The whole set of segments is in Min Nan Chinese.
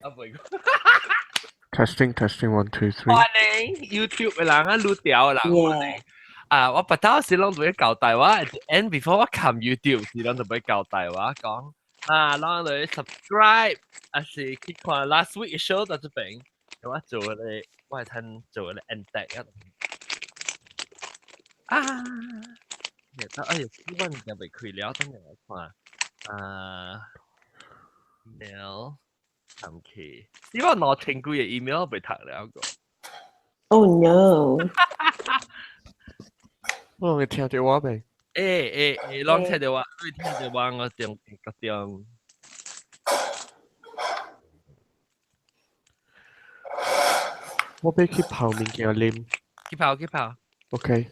啊，袂。 Testing testing one two three。歡迎 YouTube 的人啊，愈調的人歡迎。啊，我白頭時攏會交代我，at the end before 我撳 YouTube 時攏就會交代我講，啊，攏來 subscribe，啊是去看 last week 的 show 在這邊，我做咧，我係趁做咧 end 啊。啊，哎呀，基本就未開了，等陣來看。啊，email。神奇，點解我千幾個 email 被讀了個？Oh no！我會聽到我未？欸欸欸，攏聽到我，你聽到我，我中個中。我欲去泡物件啉。去泡去泡。 OK。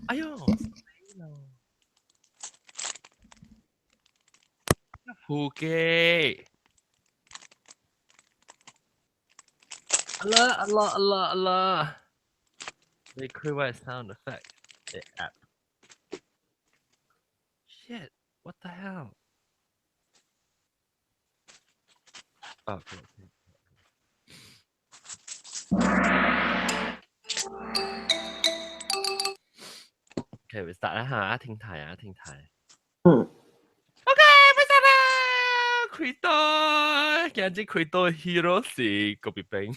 哎喲！副機。阿啦阿啦阿啦阿啦！你開我 sound effect 的 app。Shit! What the hell? 啊，OK，we start 啦嚇，停台啊，停台。嗯。 OK，we start 啦，開刀，今日開刀 hero 是郭碧冰。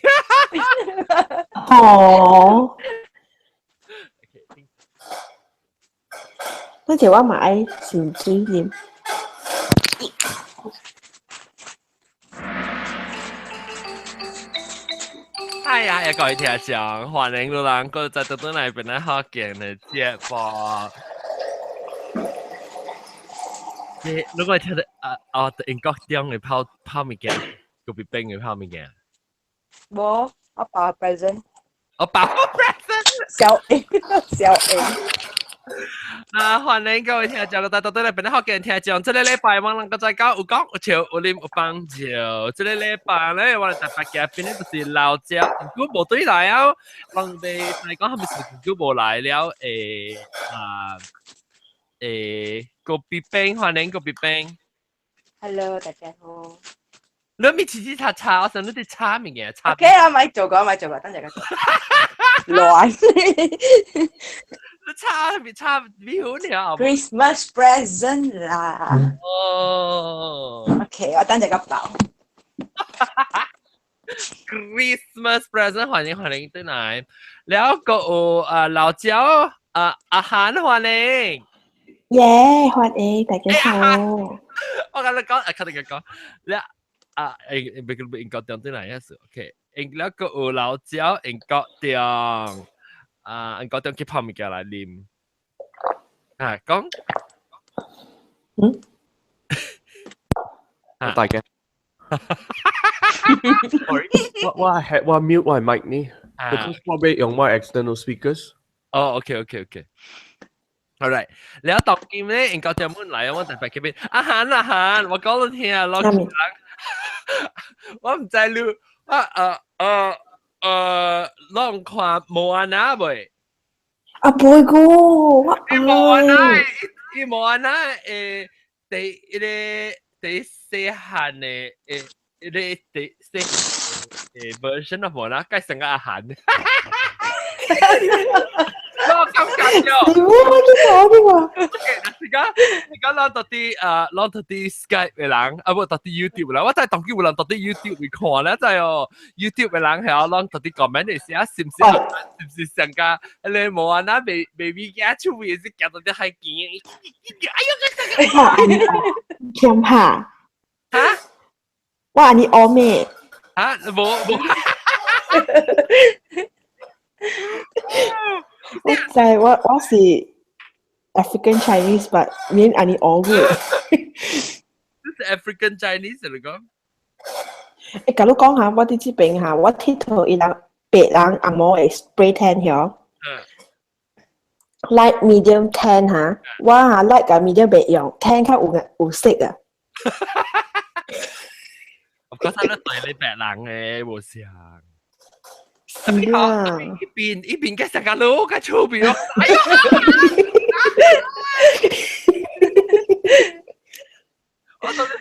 哦。嗰條我買小水啉。哎呀，各位聽眾，歡迎路人閣再倒轉來變來福建的節目。你如果聽到啊哦，英國中的泡泡物件，隔壁冰的泡物件。無，我包 present。我包 present。小英，小英。啊！歡迎各位聽眾，閣再倒轉來變來福建聽眾。這個禮拜我人閣再講有講有笑有啉有放笑。這個禮拜咧，我哋特別嘉賓咧就是老焦，如果無對來啊，人哋來講係咪是如果無來了？誒啊誒，郭碧冰，歡迎郭碧冰。 Hello，大家好。你咪嘰嘰喳喳，我想你啲叉物件。 OK 啊，咪做過，咪做過，等陣個。亂。你叉咪叉咪好了。 Christmas present 啦。哦。 OK，我等陣個包。 Christmas present，歡迎歡迎轉來。了個有啊老焦啊阿韓歡迎。耶，歡迎大家好。我跟你講，啊，肯定講，了啊，誒，別個英國中轉來也是 OK。了個有老焦英國中。啊，英國中去泡物件來啉。啊，講。嗯。大家。Sorry，我係我 mute 我 mic 呢，because 我欲用我 external speakers。哦，OK。All right，了當今咧，英國專門來，我特別這邊。阿韓阿韓，我講你聽啊，老人，我毋知你，我攏看莫安娜未？啊，袂個，我伊莫安娜，伊莫安娜誒，第一個第細漢的誒，一個第細誒 version of 莫安娜，改成個阿韓。我感覺咗。你我去講你話。而家而家咱到底啊，咱到底 Skype 的人，啊無到底 YouTube 的人，我知當今有人到底 YouTube 會看咧，知哦。YouTube 的人係攏到底 comment 會寫，是毋是？是毋是上加迄個莫安娜未未物件出面是行到啲海邊？哎呦，個強拍。嚇？我按呢學咩？嚇？無無。我知我我是 African Chinese，but 免按呢學過。這是 African Chinese 嚟講。欸，假如講下，我佇這邊哈，我𨑨迌伊人白人紅毛會 spray tan 曉。Light medium tan 哈，我哈 light 佮 medium 袂用，tan 較有有色啊。我覺得你對你白人嘅無像。是啊。一邊一邊嘅成個路嘅出邊咯。哎呀！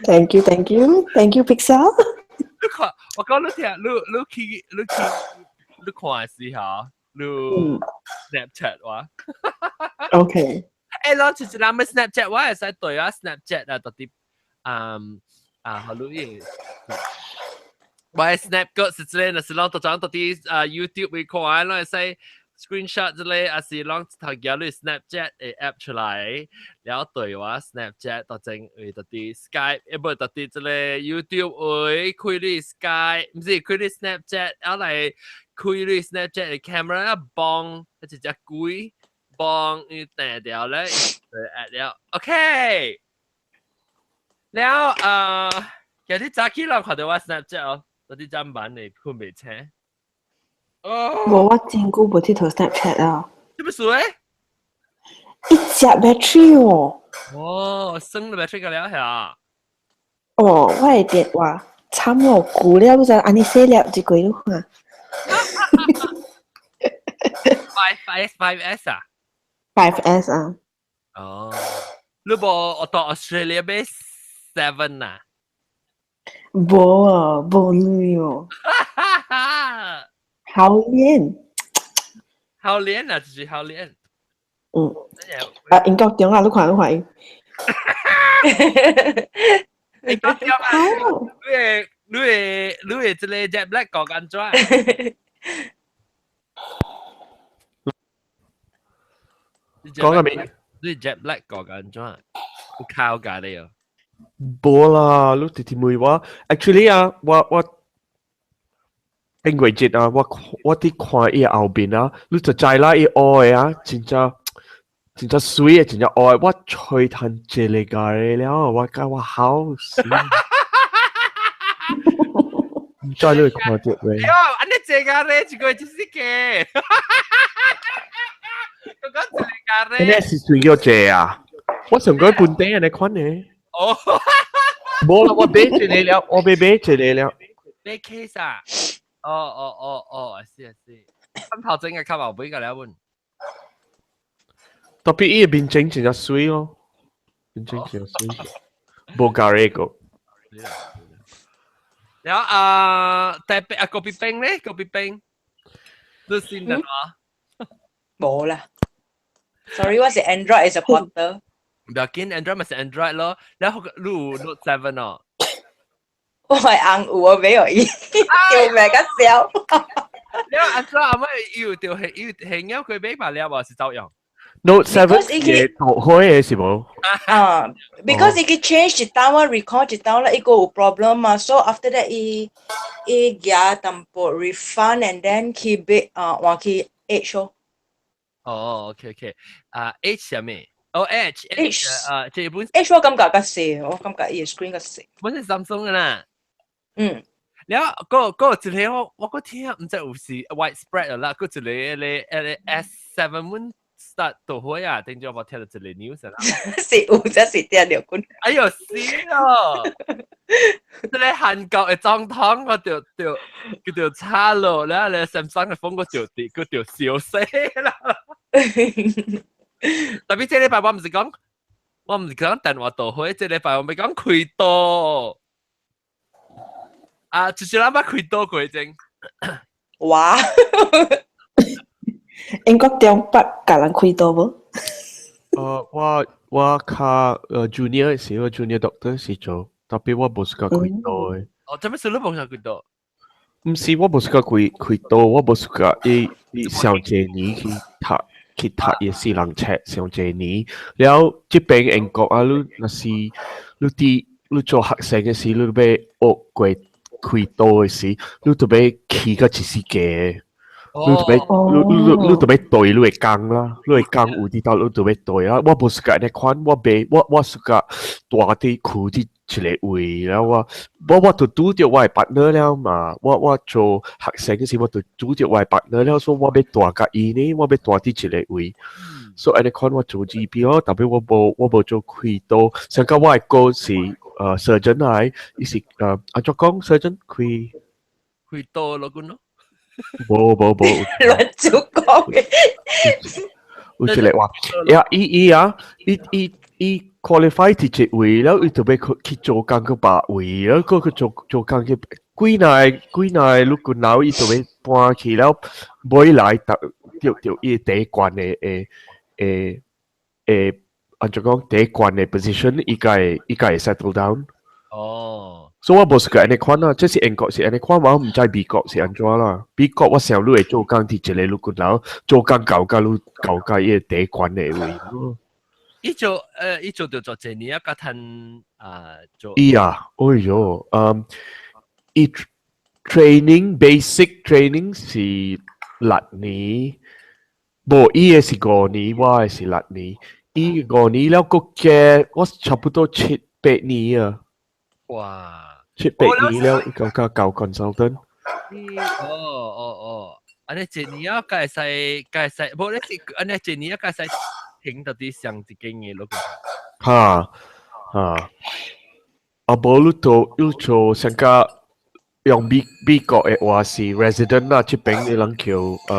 Thank you, thank you, thank you, Pixel。你看，我講你聽，你去看時候，你 Snapchat 話。 OK。誒，攞住一人咪 Snapchat，我會使對啊 Snapchat 啊，到底啊，好你。我 Snap 個是這個，若是攏都講到底啊 YouTube 會看，攏會使 screenshot 之類，還是攏頭家你 Snapchat 的 app 出來，然後對我 Snapchat 到正會到底 Skype，一不到底這個 YouTube 會開你 Skype，毋是開你 Snapchat，然後來開你 Snapchat 的 camera 啊幫一隻鬼幫伊掟掉咧，就 add 了，OK。了其實早起來看到我 Snapchat 哦。嗰啲砧板你看袂清。哦，無，我真久無佚佗 Snapchat 啊。做乜事咧？一隻 battery 哦。哦，升了 battery 個了係啊。哦，我的電話慘哦，舊了，你知按呢細粒一個你看。 5S 5S 啊？5S 啊。哦，你無我到 Australia 買 7 啊？無啊，無鐳哦。好練。好練啊，就是好練。嗯。啊，英國中啊，你看你看。英國中啊，你會這個 Jack Black 講安怎？講個咩？你 Jack Black 講安怎？有靠㗎你哦。無啦，你直直問我，actually 啊，我頂過節啊，我佇看伊後邊啊，你就知啦，伊學的啊，真正真正媠的，真正學的，我吹趁一個個了，我甲我好死。毋知你會看著未？哎喲，按呢這個咧，一個就是個。我講一個咧。你是算叫這啊？我上過本地按呢款的。哦，無啦，我買一個了，我欲買一個了。買 case 啊？哦哦哦哦，是啊是。咁頭整嘅卡後背個了本。特別伊個面整真正媠咯，面整真正媠，無加呢個。然後啊，特別啊，咖啡冰咧，咖啡冰，你先得嘛？無啦。Sorry，我是 Android supporter。唔要緊，Android 咪是 Android 咯。然後你有 Note 7 哦。我係硬有啊，俾我伊叫命甲笑。你話安怎阿妹有就係有係有佢買把了無是走樣？ Note 7 也倒開的是無？啊，because 伊去 change 一單，我 record 一單啦，伊個有 problem 嘛，so after that 伊伊寄淡薄 refund and then 去買啊換去 H 咯。哦，OK OK，啊 H 係咩？哦 H H 啊，這本 H 我感覺較細，我感覺伊個 screen 較細。本是 Samsung 嘅啦。嗯。了後嗰一個我我聽毋知有是 widespread 啦，嗰一個咧咧 S7 阮 start 倒火啊，頂陣我聽到一個 news 啦。是有這是聽到過。哎喲死咯！這個韓國的總統我就就叫做差咯，然後咧 Samsung 的風個就跌，個就笑死啦。特別這禮拜我毋是講，我毋是講電話倒火，這禮拜我欲講開刀。啊，就是咱捌開刀過前。哇！英國中北共人開刀無？我較junior 時，我 junior doctor 時做，特別我無 suka 開刀的。哦，做咩事你無 suka 開刀？毋是，我無 suka 開刀，我無 suka 伊伊上濟年去讀伊四人冊上濟年，了這邊英國啊，你若是你佇你做學生的時，你欲學過開刀的時，你著欲起到一世界。你著欲你著欲對你的工啦，你的工有佇倒，你著欲對啊。我無 suka 按呢款，我袂我我 suka 蹛佇跍佇一個位，然後我著拄著我的 partner 了嘛。我做學生的時，我著拄著我的 partner 了，所以我欲蹛共伊呢，我欲蹛佇一個位。所以按呢款我做 GP 咯，特別我無做開刀，上個我的哥是surgeon 來，伊是按怎講 surgeon 開開刀咯，阮咯。無無無，亂照講嘅。有一個話，呀，伊伊啊，伊伊伊 qualify 佇一位，了伊就欲去做工去別位，了閣去做工去幾耐幾耐陸軍佬伊就欲搬去了，尾來得著著伊第懸的誒誒誒，按怎講第懸的 position，伊才會伊才會 settle down。哦，所以我無是個按呢款啦，這是英國是按呢款，我毋知美國是按怎啦。美國我想你會做工佇一個陸軍佬做工到甲你到甲伊個第懸的位。伊做誒，伊做著做一年啊，佮趁啊做。伊啊，哎喲，嗯，伊 training basic training 是六年，無伊的是五年，我的是六年。伊五年了，閣加我差不多七八年啊。哇！七八年了，到甲到 consultant。哦哦哦，按呢一年啊，該會使該會使，無你是按呢一年啊，該會使停到佇上一間的咯。哈哈，啊無你做你做上個用美美國的話是 resident 啦，這邊的人叫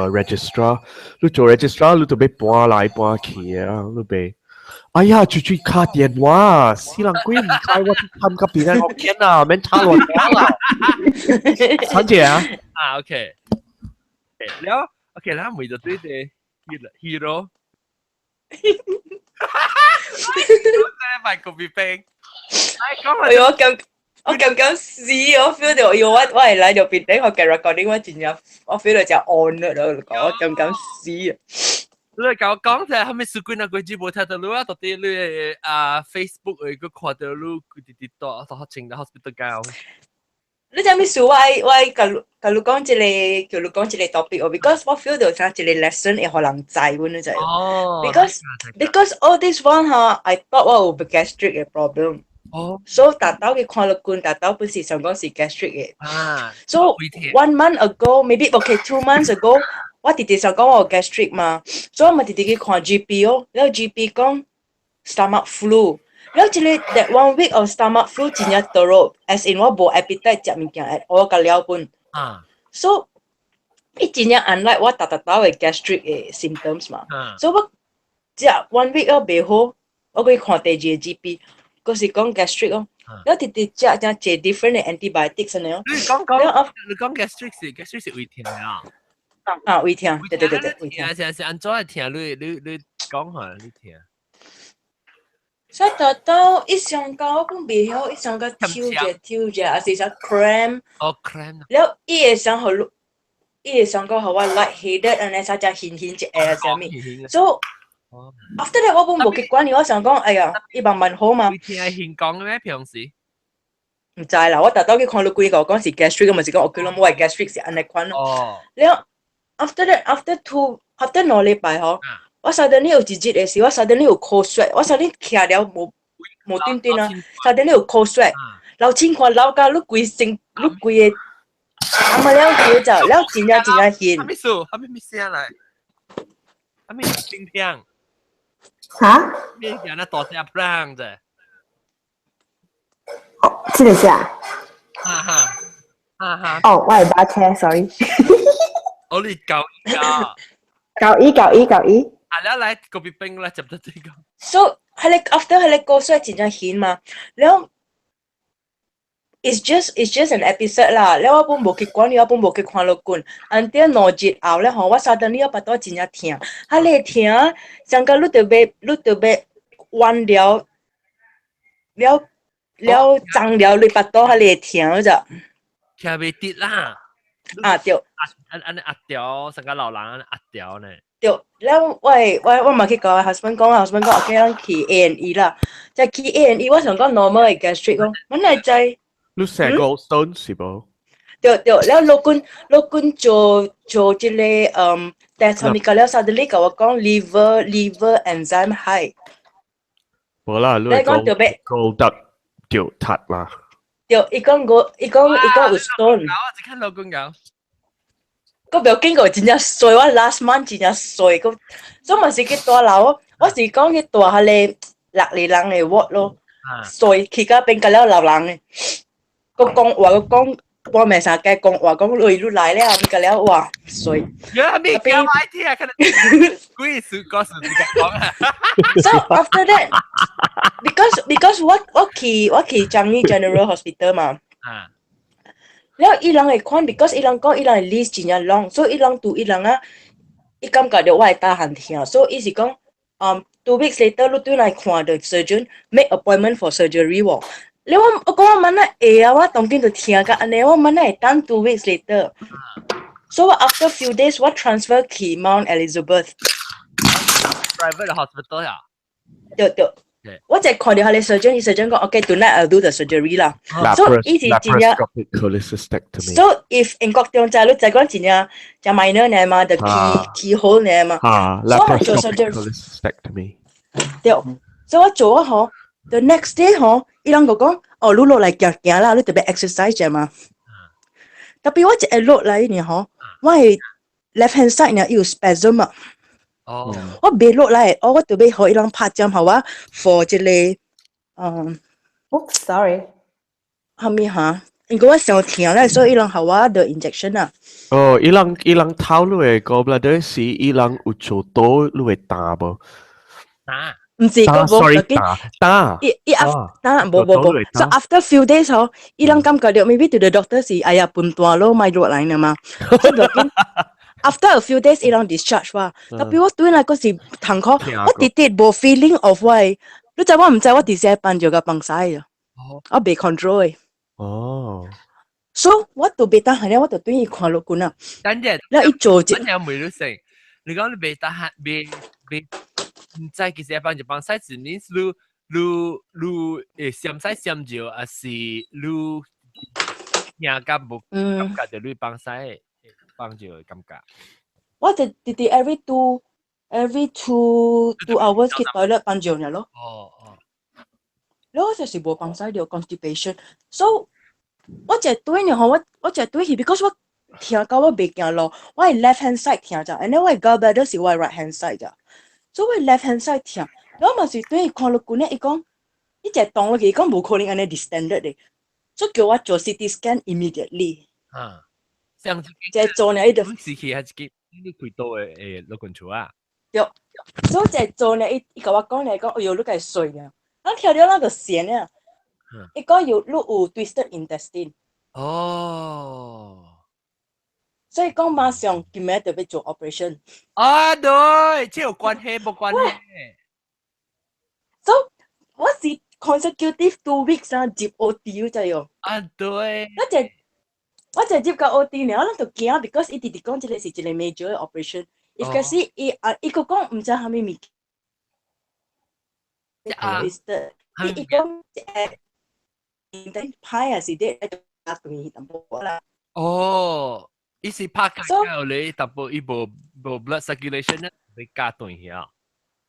registrar，你做 registrar 你就欲搬來搬去啊，你欲。哎呀，出去敲電話，死人鬼毋知我去探個別人福建啊，免吵亂講啦。陳姐啊，啊，OK，了，OK，咱為咗對對 hero，買咖啡冰，哎，講哎喲，我咁我咁咁死，我 feel 到，喲，我我係來就變頂我嘅 recording，我真正我 feel 到就 on 啦，講我咁咁死啊！你共我講者，後尾事幾若幾日無聽到你啊，到底你的啊 Facebook 會閣看到你直直蹛蹛穿著 hospital gown。你知影事？我愛我愛共共你講一個，叫你講一個 topic 哦，because 我 feel 到像一個 lesson 會予人知，阮你知。哦。 Because all this one 哈，I thought 我有 gastric 的 problem。哦。所以逐晝去看律君，逐晝本是想講是 gastric 的。啊。 So one month ago, maybe okay 2 months ago，我直直想講我有 gastric 嘛，所以我咪直直去看 GP 哦，了 GP 講 stomach flu。了這個 that one week of stomach flu 真正 teruk，as in 我無 appetite 食物件，我甲了本。啊。 So 伊真正 unlike 我逐逐晝的 gastric 的 symptoms 嘛。所以我食 one week 了袂好，我去看第二個 GP，閣是講 gastric 哦。了直直食誠濟 different 的 antibiotics 按呢。你講講，你講 gastric 是 gastric 是胃疼啊？啊，胃疼，對對對對，胃疼。是是按怎會疼？你你你講下，你疼。所以逐晝一上到我講袂曉，一上到抽者抽者，還是啥 cramp。哦，cramp。了，伊會想予你，伊會想講予我 light headed 按呢啥只晕暈一下啥物。So after that 我本無去管伊，我想講，哎呀，伊慢慢好嘛。胃疼會興講的咩？平時？毋知啦，我逐晝去看律君，共我講是 gastric，嘛是講 OK 咯，我的 gastric 是按呢款咯。哦。了，after that after two after 兩禮拜吼。我 suddenly 有一日的時，我 suddenly 有 cold sweat，我 suddenly 徛了無無端端啊，suddenly 有 cold sweat，流清汗流到你規身，你規個啊麼了叫就了真正真正興。啥物事？啥物物聲來？啥物冰片？哈？咩人啊？大聲砰者？哦，這個是啊？哈哈，哈哈。哦，我係把車，sorry。我你九一啊？九一九一九一。啊，了來咖啡冰來接到這個。 So，彼個 after 彼個 cold sweat 真正興嘛，了 it's just an episode 啦。了我本無去管伊，我本無去看律君。until 兩日後咧吼，我 suddenly 我腹肚真正疼，彼個疼，像甲你著欲你著欲彎了了了髒了你腹肚，彼個疼咋？聽袂得啦。啊對。按按壓掉，成個老人按壓掉呢。對，了我我我嘛去共 husband 講，husband 講 OK，咱去 A and E 啦。再去 A and E，我想講 normal 的 gastric 咯，我哪會知？你寫 gallstone 是無？對對，了老君老君做做這個嗯，test 啥物個了，suddenly 共我講 liver enzyme high。無啦，你講 gall duct 掉塌啦。對，伊講我，伊講伊講有 stone。我只看老君講。個不要緊，個真正衰，我 last month 真正衰，個所以嘛是去蹛樓，我是講去蹛彼個六個人的 ward 咯，衰去到變甲了老人的，閣講話閣講半暝三更講話講你你來了，變甲了哇衰。有咩叫我聽啊？可能鬼事個事自己講啊。 So after that, because 我我去我去樟宜 General Hospital 嘛。啊。了伊人會看，because 伊人講伊人的 list 真正 long，所以伊人拄伊人啊，伊感覺著我會焦很疼，所以伊是講，2 weeks later 你轉來看 the surgeon make appointment for surgery 喎。了我講我問啊會啊，我當今就疼甲按呢，我問啊會等 2 weeks later。So after few days 我 transfer 去 Mount Elizabeth。 Private hospital 呀？對對。我就看著彼个 surgeon，伊 surgeon 講，OK tonight I'll do the surgery 啦。So 伊是真正。 Laparoscopic cholecystectomy。 So if 英國中知你知講真正真 minor 呢嘛，the keyhole 呢嘛。啊，laparoscopic cholecystectomy。對，所以我做啊嗬，the next day 嗬，伊人就講，哦，你落來行行啦，你特別 exercise 啫嘛。特別我一下落來呢嗬，我係 left hand side 呢有 spasm 啊。哦，我袂落來，哦，我特別予伊人拍針，予我 for 這個，哦，sorry，啥物哈？因為我傷疼咧，所以伊人予我的 injection 啊。哦，伊人頭你的 gallbladder 是伊人有做刀你會打無？打。毋是，個無，sorry，打打。伊伊 after 打無無無，so after few days 嗬，伊人感覺著 maybe to the doctor 是哎呀笨蛋咯，莫落來呢嘛。所以 after a few days 伊人 discharge 我，特別我對來嗰時痛苦，我直直無 feeling of 我，你知我毋知我直接放尿共放屎啊，我袂 control 的。哦。所以我就袂當下，我就對伊看落去啊。等陣，了伊做一，我聽問你先，你講你袂當下，袂袂毋知其實放就放屎是 means 你會閃屎閃尿，還是你聽甲無感覺著你放屎放尿的感覺？我就直直 every two hours 去 toilet 放尿爾咯。哦哦。了我就是無放屎著 constipation，so 我就對呢吼，我就對去，because 我疼到我袂行路，我係 left hand side 疼咋，and then 我 gallbladder 是我 right hand side 咋，所以我 left hand side 疼，然後嘛是對伊看落去呢，伊講，伊就當落去，伊講無可能按呢 distended 的，所以叫我做 CT scan immediately。啊，上一就做呢，伊就時期還是幾你開刀的老君厝啊？對，所以就做呢，伊共我講呢，講哎喲，你該衰呢，咱聽著咱就閒呢。伊講有你有 twisted intestine。哦。所以講馬上今日就欲做 operation。啊，對，這有關係無關係？ So 我是 consecutive 2 weeks 啊，入 OT 就喲。啊，對。我就入到 OT 呢，我攏就驚，because 伊直直講這个是一個 major operation。if 假使伊啊，伊閣講毋知啥物物件。twisted，伊講歹啊是啲加斷淡薄啦。哦，伊是拍開後你淡薄伊無 blood circulation 咧，會加斷去啊。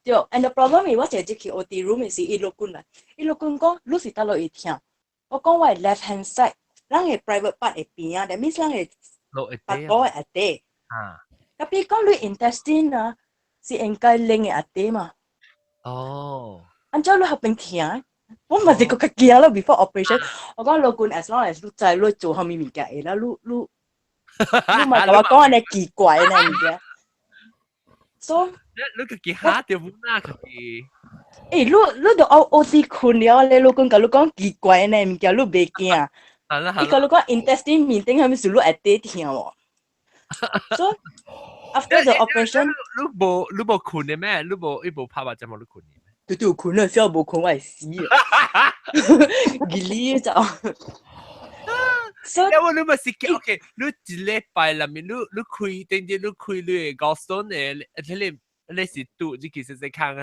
對，and the problem 是我一入去 OT room 時，伊落過來，伊落過講，你是佗落會疼？我講我 left hand side，咱的 private part 會邊啊，that means 咱的腹肚會下底。啊。特別講你 intestine 啊，是應該拎的下底嘛。哦。按怎你彼邊疼？我嘛是閣較驚咯，before operation，我講老君 as long as 你知你做啥物物件會啦，你嘛共我講按呢奇怪呢物件。So 你家己嚇著無啦，家己。欸，你都 OT 睏了咧，老君共你講奇怪呢物件，你袂驚？伊共你講 intestine 面頂啥物事，你會底疼無？So after the operation，你無睏的咩？你無伊無拍目針予你睏的咩？對對，睏了，小無睏我會死啊！吉利就。所以我你咪是 OK，你一禮拜內面你開頂日你開你的 gallstone 的，迄個你是拄這其實是空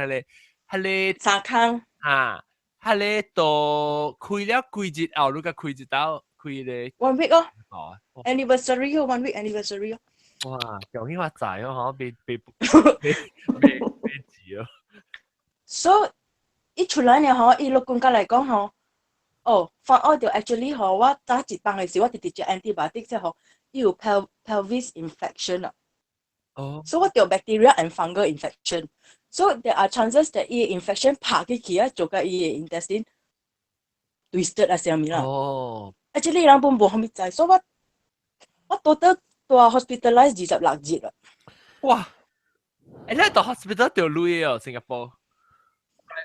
彼個三空啊，彼個都開了幾日後，你才開一道開咧 one week 哦哦，anniversary 哦，one week anniversary 哦。哇，恭喜發財哦，嗬，別別別哦。所以一出來呢，嗬，伊老公家來講，嗬。哦，發惡就 actually 嗬，我早一放的時，我直直食 antibiotic 之後，伊有 pelvis infection 啊。哦。所以我著 bacteria and fungal infection。So there are chances that 伊 infection 拍起去啊，做甲伊的 intestine twisted 啊，啥物啦。哦。 Actually 人本無啥物知，所以我到底蹛 hospitalize 26日啦。哇！欸，你到 hospital 著鐳哦，新加坡。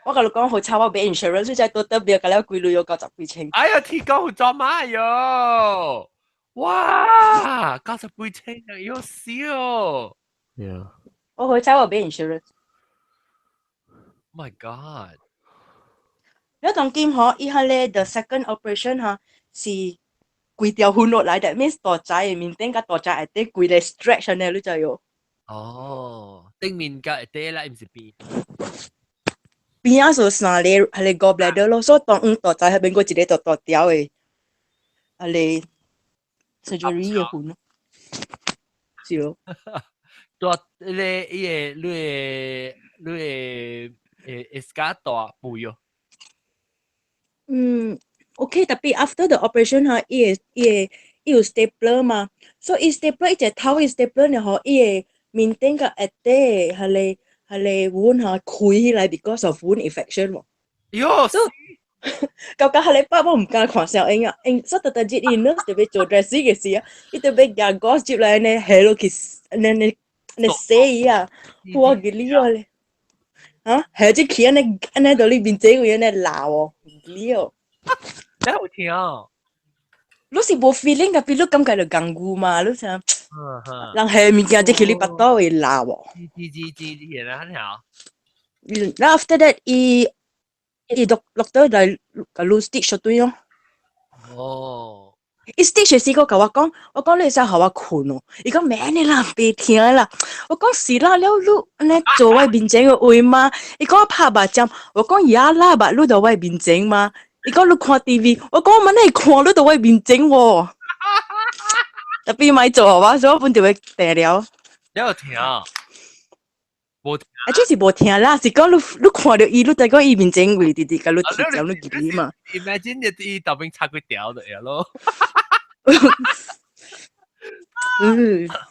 我共你講好彩我買 insurance，所以才多得別共了幾鐳有九十幾千。哎呀，天公有做馬喲！哇，九十幾千啊，要死哦 我去走我俾 insurance。！Oh my god！你當今嗬，伊下咧 the second operation 哈是規條痕落來，that means 大仔嘅面頂佮大仔下底規個 stretch 呢，你知喲。哦，頂面佮下底啦，毋是邊？邊仔是三個係個 gallbladder 咯，所以當大仔彼邊閣一個大大條嘅，係個 surgery 嘅痕咯，是咯。大你伊個你個你個會會大肥喲。嗯，OK，tapi after the operation 哈，伊會伊會伊有 stapler 嘛，所以伊 stapler 伊一頭伊 stapler 呢吼，伊會面頂佮下底彼個彼個 wound 哈開起來，because of wound infection 喎。喲，所以到到下禮拜我毋敢看小英啊，因所以特特日伊 nurse 特別做 dressing 嘅時啊，伊特別夾 gauze 接來呢，下落去，呢呢呢洗伊啊，我記你哦咧，啊，下只去按呢按呢到你面前位按呢鬧哦，記哦。你有聽哦？你是無 feeling，tapi 你感覺就艱苦嘛，你想，人下物件只去你腹肚會鬧哦。知知知知，知啦，好。然後 after that，伊伊 doctor 來共你 stitch 對咯。哦。伊 stitch 時閣共我講，我講你會使予我睏哦。伊講免的啦，袂疼啦。我講是啦，了你按呢做我面前的話嘛。伊講我拍目針，我講呀啦，but 你佇我面前嘛。伊講你看 TV，我講我哪會看你佇我面前喎。tapi 莫做我，所以我本就會定了。你有疼？無疼。啊，這是無疼啦，是講你你看著伊，你知講伊面前位直直共你貼針，你記得嘛？Imagine 你伊頭邊插幾條就會咯。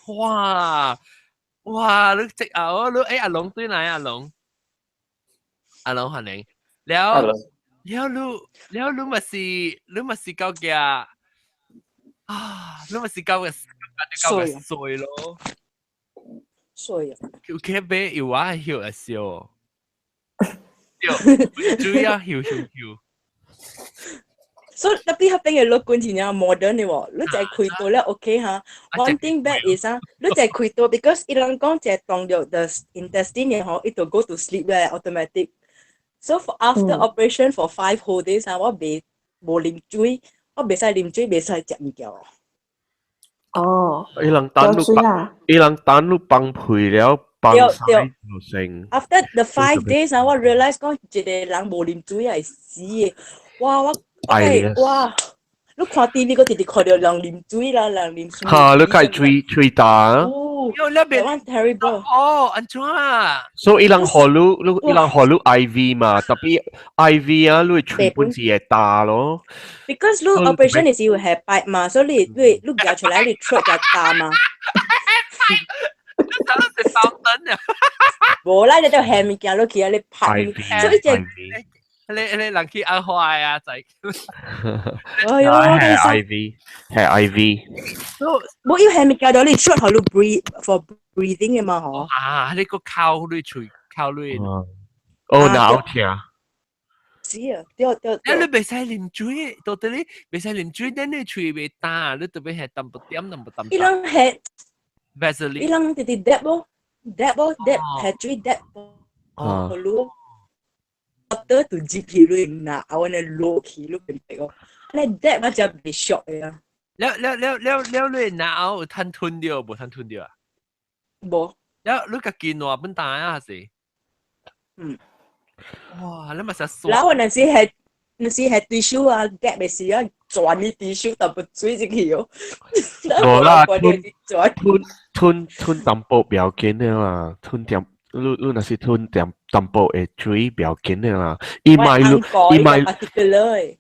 哇哇！你直啊！你欸阿龍對來阿龍，阿龍歡迎。了了你了你嘛是你嘛是到嘅啊！你嘛是到嘅到嘅衰咯。衰啊！有去買藥啊，翕會燒。對，主要翕翕翕。所以 tapi 彼邊的律棍真正 modern 的喎，你就開刀了 OK 哈。One thing bad is 啊，你就開刀，because 伊人講就當著 the intestine 的吼，伊就 go to sleep 咧 automatic。So for after operation for 5 whole days 啊，我袂無啉水，我袂使啉水，袂使食物件。哦，伊人等你伊人等你放屁了，放屎就成。 After the 5 days 啊，我 realize 講一個人無啉水會死的。哇！我哇！你看 TV 閣直直看著人啉水啦，人啉水。哈！你開喙喙焦。哦，喲，那邊 one terrible。哦，按怎啊？所以伊人予你，你伊人予你 IV 嘛，tapi IV 啊，你喙本是會焦咯。 Because 你 operation 是有下 pipe 嘛，所以你你你夾出來你 throat 就焦嘛。你睇到是包燈啊？無啦，你就下物件落去啊，你拍。所以就。你你人去按壞啊，仔。哎喲，係 IV，係 IV。冇要下物件到你 throat 予你 breathe for breathing 嘅嘛，嗬。啊，你個靠你喙，靠你。哦，那好聽。是啊，對對。你袂使啉水，到底你袂使啉水，等你喙袂焦，你特別係淡薄點，淡薄淡。伊人係， Vaseline。伊人直直 dab 咯，dab 咯，dab 係水 dab。哦。咯。water to 接起你嗱，我呢落去你明白哦？你 dab 我就袂熟嘅啊。了了了了了，你腦有吞吞掉無吞吞掉啊？無。了你家己爛本大啊是？嗯。哇！你咪實傻。然後我那時係那時係 tissue 啊，dab 嘅時啊，轉啲 tissue 淡薄水進去哦。無啦，吞吞吞吞淡薄不要緊的啦，吞點。你你若是吞點淡薄的水不要緊的啦，伊莫你伊莫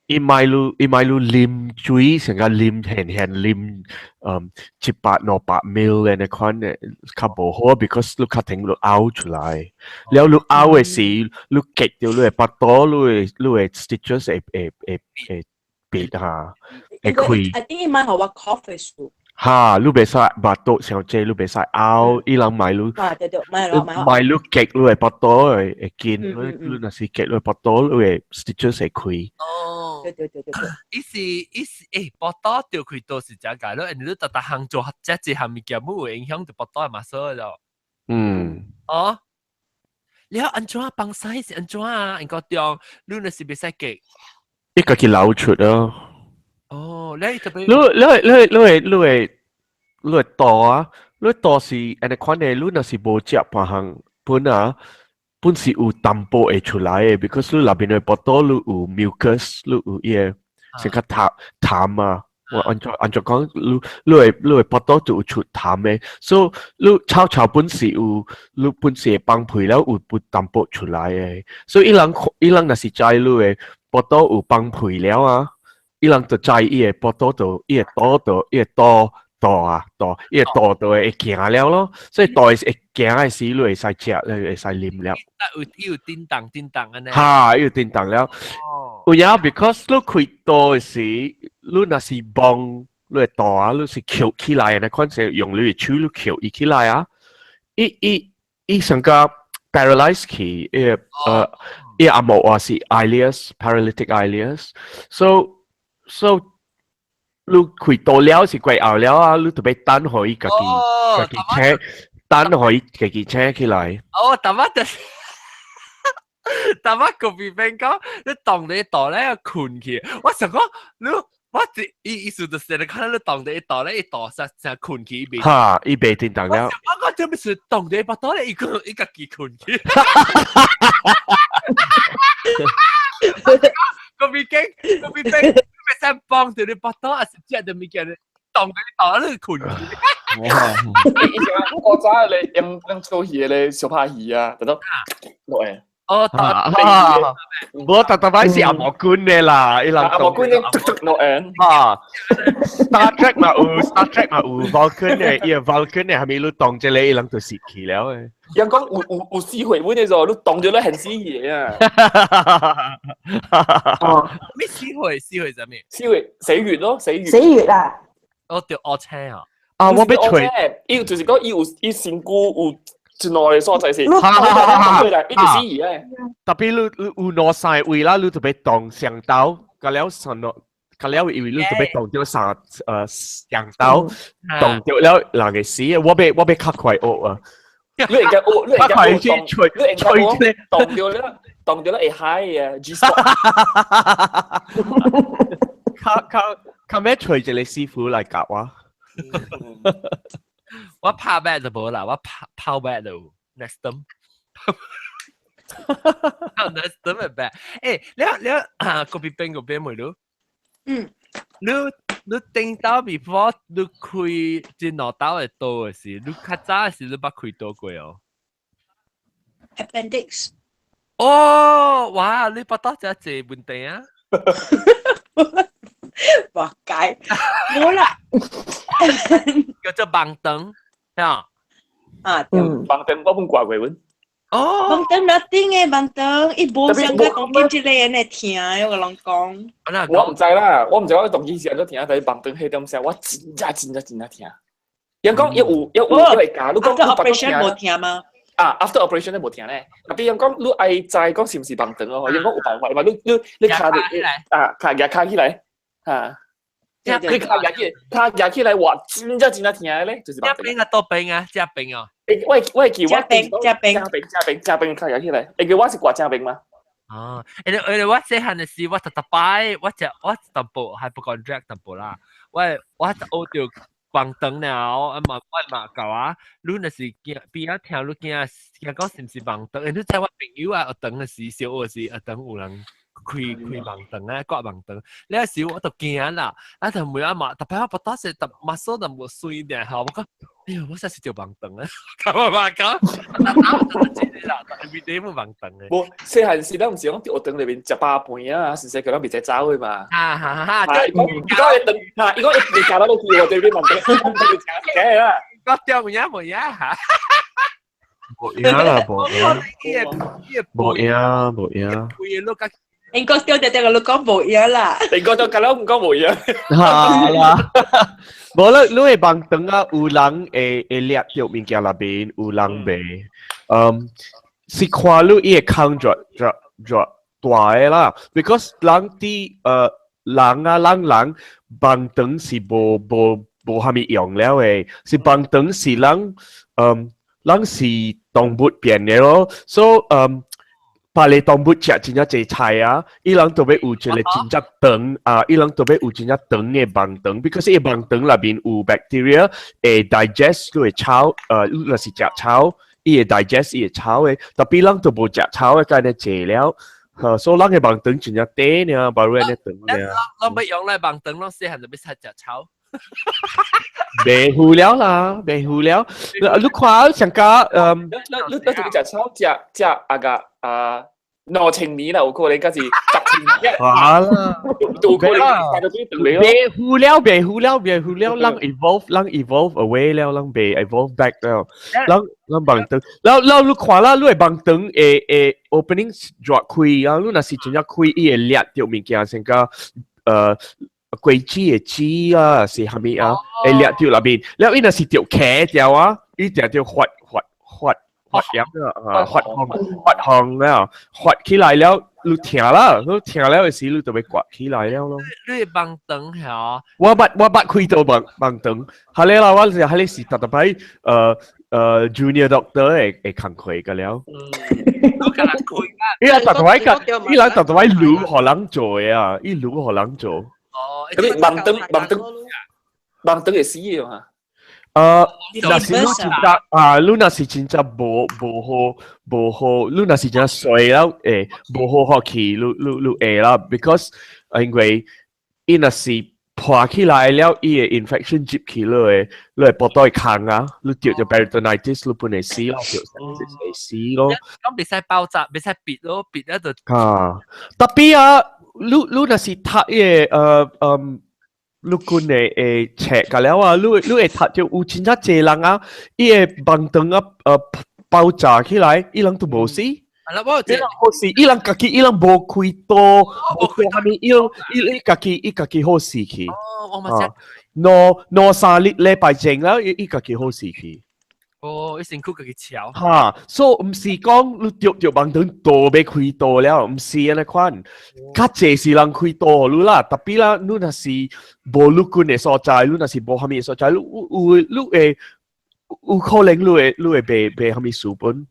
伊莫你伊莫你啉水，成個啉現現啉，嗯，一百兩百 ml 的那款的較無好，because 你較停你嘔出來，了你嘔的時，你結著你的腹肚，你的你的 stitches 會會會會閉哈，會開。 I think 伊莫予我 cough 的數。哈，你袂使腹肚傷濟，你袂使拗，伊人買你。啊對對，買咯買咯。買你夾你的腹肚會會緊，你你若是夾你的腹肚，你的 stitches 會開。哦，對對對對對。伊是伊是欸，腹肚著開刀是怎解咯？你逐逐項做這一項物件，冇會影響到腹肚的 muscle 咯。哦，你按怎放屎是按怎啊？英國中，你若是袂使夾。伊家己流出咯。哦，你特別。你你你你你會你會肚啊？你肚是按呢款的，你若是無食別項本啊，本是有淡薄會出來的，because 你內面的腹肚你有 mucus，你有伊個成個痰痰啊。我按怎按怎講，你你會你會腹肚就有出痰的，所以你臭臭本是有，你本是會放屁了有有淡薄出來的，所以伊人伊人若是知你的腹肚有放屁了啊，伊人就知伊的腹肚就伊的肚就伊的肚肚啊肚，伊的肚就會行了咯，所以肚會行的時，你會使食，你會使啉了。有有叮當叮當按呢。哈，有叮當了。有影，because 你開刀的時，你若是幫你的肚啊，你是翹起來的，那款是用你的手你翹伊起來啊，伊伊伊成個 paralyze 去，伊呃，伊阿毛話是 ileus paralytic ileus，so so 你開刀了是過後了啊，你就欲等予伊家己家己請，等予伊家己請起來。哦，淡仔就是。淡仔個邊邊講，你當你肚咧睏去，我想講你我一意思就是你看你當你肚咧，伊肚實成睏去伊袂。哈，伊袂叮當了。我講這不是當你腹肚咧，伊個伊家己睏去。個邊經個邊邊，袂使幫住你腹肚，還是食著物件，當你肚咧睏去。以前我早咧用用做魚咧小拍魚啊，等到落嚟。哦，啊，無特特擺是阿毛官的啦，伊人阿毛官的落嚟。啊，Star Trek 嘛有，Star Trek 嘛有 Vulcan 的，伊個 Vulcan 的係咪你當這個伊人就死去了的。人講有有有死血本的時候，你當咗咧很死去啊。哦，咩死血？死血啥物？死血死穴咯，死穴。死穴啊！哦，著烏青啊！啊，我欲揣，伊就是講伊有伊身軀有。一兩個所在是，哈哈哈哈對啦，伊就死去咧。特別你你有兩三個位啦，你就欲動上刀，甲了上落，甲了因為你就欲動著三上刀，動著了人會死。我欲我欲較快學啊！你會該學，你會較快該去揣你會該揣學，動著了，動著了會嗨啊！G spot。較較較欲揣一個師傅來教我。我拍 bat 就無啦，我拍拋 bat 就 next time。next time 嘅 bat。欸，你你啊，個邊邊個邊沒咯？嗯。你你頂到 before 你開這兩刀的刀的時，你較早的時你捌開刀過哦？Appendix。哦，哇！你捌到這濟問題啊？哇解，冇啦。叫做盲腸，嚇。啊，對。盲腸我本掛過阮。哦。盲腸 nothing 的盲腸，伊無想過當今這個人會疼，我共人講。我毋知啦，我毋知我當今是按怎疼，但是盲腸彼點聲，我真正真正真正疼。人講伊有伊有伊會教，你講 after operation 無疼嗎？啊，after operation 咧無疼咧。特別人講你愛知講是毋是盲腸哦，人講有辦法嘛，你你你跤著啊，跤舉跤起來，啊。你跤舉起，跤舉起來，哇，真正真正疼咧，就是這邊啊，倒邊啊，這邊哦。欸，我我會記我這邊這邊這邊這邊這邊跤舉起來，會記我是掛正邊嗎？哦，欸欸，我細漢的時，我逐逐擺，我食我淡薄還不講 drag 淡薄啦，我我學著盲腸了，啊嘛我嘛教啊，你若是驚邊仔聽你驚驚講是毋是盲腸？欸，你知我朋友啊，學堂的時，小學時學堂有人開開盲腸啊，割盲腸，了時我就驚啦，啊就問阿媽，逐擺我腹肚是逐馬索就無水爾吼，我講，哎喲，我實是著盲腸啊，咁啊嘛講，啦，every day 冇盲腸的。無細漢時，咱毋是講佇學堂內面食飽飯啊，先生叫咱袂使走的嘛。啊哈哈！伊講伊講會斷，哈，伊講伊袂食到落去，我對你盲腸，我就食食啦。我掉有影無影哈？無影啦，無影。無影無影。欸，應該對對對，我講無嘢啦。你覺得咁樣唔講無嘢？嚇啦，無啦，你會幫等啊，有人會掠著物件內邊，有人袂。嗯，是看你伊會空著著著大个啦，because 人佇人啊人人幫等是無無無蝦米用了的，是幫等是人人是動物變的咯，所以別个動物食真正濟菜啊，伊人特別有一個真正長啊，伊人特別有真正長的盲腸，because 伊盲腸內面有 bacteria 會 digest 你的草，你若是食草，伊會 digest 伊的草的，tapi 人都無食草的，該呢濟了，嚇，所以人的盲腸真正短爾，無如按呢長爾。咱欲用來盲腸，攏細漢就欲食食草。袂赴了啦，袂赴了。你看上加，你你你你食草食食啊個啊2000年啦，有可能，敢是10千年。好啦，有可能帶到啲長嚟咯。袂赴了，袂赴了，袂赴了，人 evolve，人 evolve away 了，人袂 evolve back 了，人人盲腸，然後然後你看啦，你的盲腸會會 opening 熱開啊，你若是真正開，伊會掠著物件，先甲果子的籽啊，是蝦米啊？會掠著內面，了伊若是著茄掉啊，伊定著發發發發炎啊，發紅發紅了，發起來了，你疼啦，你疼了的時，你就欲割起來了咯。你盲腸嚇？我捌開刀盲盲腸，後來啦，我是彼個是逐逐擺junior doctor 會會工課個了。你共人開啊？伊人逐逐擺個，伊人逐逐擺擼予人做的啊，伊擼予人做。哦，咁盲腸盲腸盲腸會死的嘛？若是你真正啊，你若是真正無無好無好，你若是真正衰了，會無好好去，你你你會啦，because 因為伊若是破起來了，伊的 infection 入去你的你的腹肚會空啊，你著著 peritonitis，你本會死咯，著會死咯。咁袂使包紮，袂使篦咯，篦了就啊，tapi 啊，你你若是讀伊個陸軍的的冊個了啊，你你會讀著有真正濟人啊，伊的盲腸啊爆炸起來，伊人都無死。係啦，我伊人無死，伊人家己伊人無開刀，無開啥物，伊人伊伊家己伊家己好死去。哦，我嘛知。兩兩三日禮拜前了，伊伊家己好死去。哦，伊身軀家己撨。哈，所以毋是講你著著盲腸都欲開刀了，毋是按呢款。較濟是人開刀予你啦，tapi 啦，你若是無陸軍的所在，你若是無啥物的所在，你有有你會有可能你會你會袂袂啥物事本。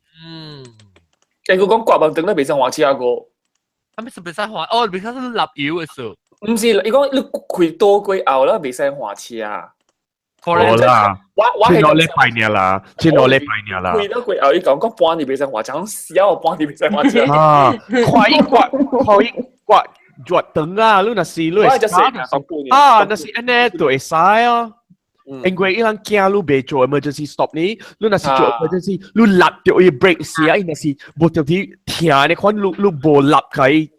欸，佢講割盲腸咧袂使換車個。啊，咩是袂使換？哦，袂使是立油的事。毋是，伊講你開刀過後啦，袂使換車。無啦，我我前兩禮拜爾啦，前兩禮拜爾啦。開刀過後，伊講講半日袂使換車，講痟半日袂使換車。啊，看伊割，看伊割熱腸啊，你若是你會啊，若是按呢就會使啊。因為伊人驚你袂做 emergency stop 呢，你若是做 emergency，你立著伊 brake 時啊，伊若是無著啲疼，你看你你無立佢，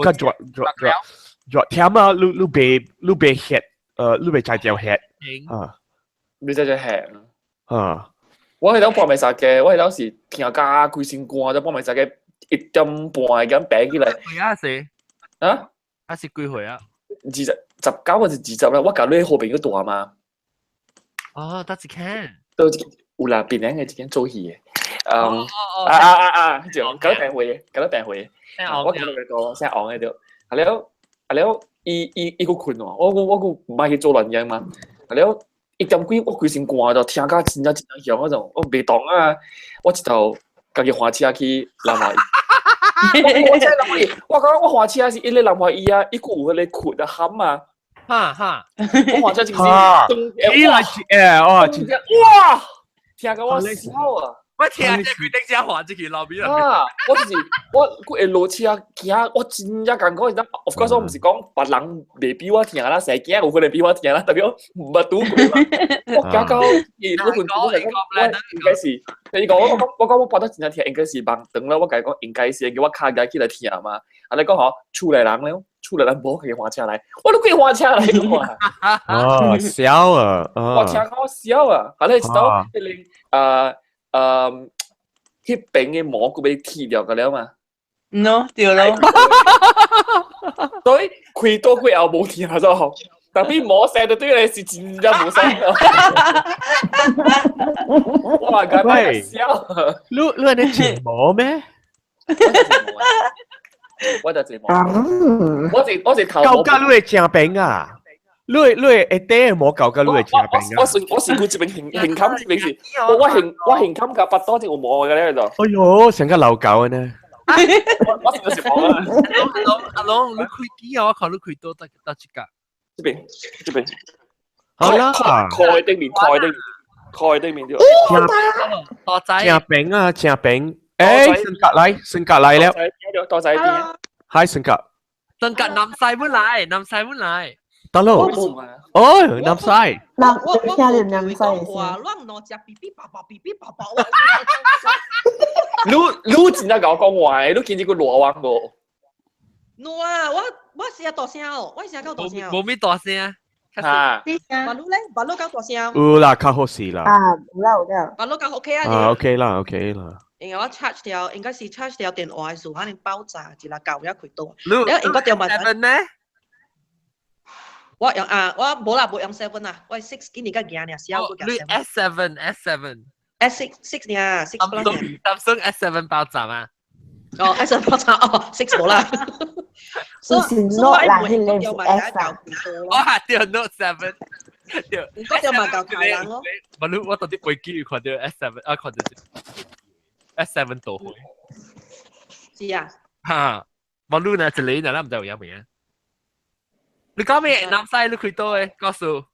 較熱熱熱熱忝啊，你你袂你袂血，你袂知條血啊。袂知條血。啊！我彼當半暝三更，我彼當是聽甲規身汗，才半暝三更1點半咁爬起來。幾啊是？啊？啊是幾歲啊？ 29還是20啦？我共你好朋友蹛嘛。哦，得一間。都有啦，檳城的一間做戲的。嗯。啊啊啊啊！就搞到病會，搞到病會。我記得個姓王的對。啊了啊了，伊伊伊閣睏喎，我我我閣毋愛去做亂嘢嘛。啊了。1點幾，我規身汗就聽甲真正真正響嗰種，我袂動啊！我一頭家己換車去南華。我真南華，我講我換車是一個南華醫啊，伊閣有彼個哭啊喊啊。哈哈！我換車就是，起來誒哦，哇！聽甲我笑啊！我聽這規定只換這去路邊啊！我就是我閣會落車驚，我真正艱苦。Of course，我毋是講別人袂比我疼啦，生囝有可能比我疼啦，特別我毋捌拄過嘛。我驚到伊，我問我講，我應該是，伊講我講我講我跋得真正疼，應該是盲腸啦。我共伊講應該是，叫我跤舉起來疼嘛。啊，你講吼，厝內人了，厝內人無家己換車來，我都家己換車來看。哦，痟啊！我聽講痟啊！啊，你知道彼個啊？彼邊的膜閣欲剃掉個了嘛？喏，對咯。所以開刀過後無疼咗吼，但比無聲就對你是真正無聲。哇！喂，笑。你你係你毛咩？我就睫毛，我是頭。舊家你會正餅啊？你會會底毛舊家你會正餅啊？我是佢這邊形形襟這邊是，我形襟夾八多隻有毛嘅咧就。哎喲，成個老狗呢！我是毛啊！阿龍，你開機啊？我看你開刀得得一格。這邊這邊。好啦。蓋對面蓋對面蓋對面啲。多仔。正餅啊，正餅。誒，性格嚟，性格嚟了。多仔邊？係性格。性格南西本來，南西本來。得咯。哦，南西。南，我聽你南西哇，亂攞隻 B B 寶寶，B B 寶寶。你真正甲我講話，你見這個羅灣無？喏啊，我聲大聲哦，我聲夠大聲。無咩大聲。嚇！馬路咧，馬路夠大聲。有啦，較好勢啦。啊，有啦有啦。馬路夠 OK 啊。啊，OK 啦，OK 啦。因為我 charge 掉，應該是 charge 掉電話的時候，可能爆炸，一粒舊一開刀。你應該掉埋。 seven 呢？我用啊，我無啦，無用 seven 啊，我 six 今年較驚爾，小個你 S seven S seven S six six 爾，six plus Samsung S seven 爆炸啊！哦，S seven 爆炸哦，six 無啦。所以 Note 啦，迄個是 S 啊。我係掉 Note seven，掉。我掉埋舊頭人咯。我到底飛機看到 S seven 啊，看到 S seven 倒去。是啊。嚇！我你呢一個呢，咱毋知有影未啊？你講咩？南西你開刀的？告訴。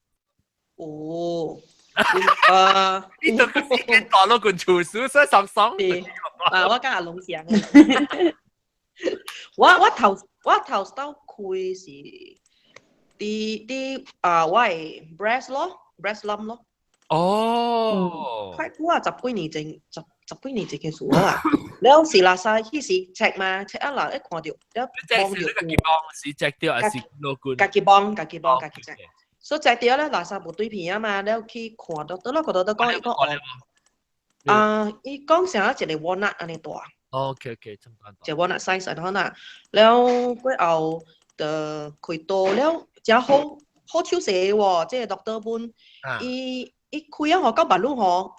哦。啊！呢度個時間大佬個廚師，所以上爽。啊！我跟阿龍講。我頭刀開是啲啲啊，我係 breast 咯，breast lump 咯。哦。快久啊！十幾年前，十幾年前嘅事啦。了是垃圾，彼時 check 嘛，check 啊啦，一看到，了望到。家己幫是 check 掉還是老君？家己幫，家己幫，家己 check。所以 check 掉咧，垃圾無對片啊嘛，了去看到，倒啦，看到都講伊講哦，啊，伊講啥一個 walnut 按呢大。 OK OK，這麼大。一個 walnut size 按呢啦，了過後就開刀了，誠好好手勢喎，這個 doctor 本，伊伊開啊吼，到目睭吼。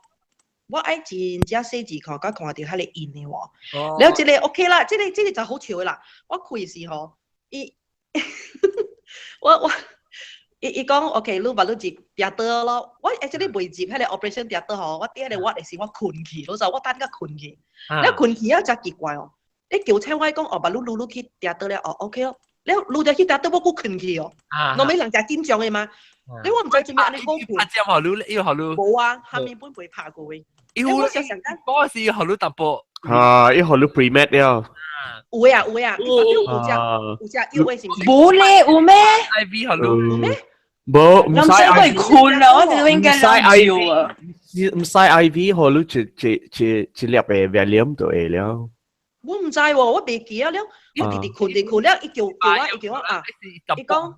我愛真正細緻看，佮看到彼個印的喎。了，這個 OK 啦，這個就好笑的啦。我開時吼，伊我伊講 OK，你目睭入 theatre 咯。我 actually 未入彼個 operation theatre 吼，我佇彼個我的時我睏去，老實我等甲睏去。了睏去啊，誠奇怪哦。你叫醒我講哦，目睭愈愈去 theatre 了，哦 OK 咯。了愈入去 theatre 我閣睏去哦。儂咪人誠緊張的嘛？你我毋知做咩按呢好睏。拍針予你，伊予你。無啊，下面本袂拍過的。伊我想嗰時予你淡薄。啊，伊予你 pre-med 了。有啊有啊，有隻有隻有的是毋是？無咧，有咩？IV 予你咩？無，毋使 IV。困啦，我就應該老啊。毋使 IV，予你一粒的 Valium 就會了。我毋知喎，我袂記啊了，我直直睏直睏了，伊叫叫我，伊叫我啊，伊講。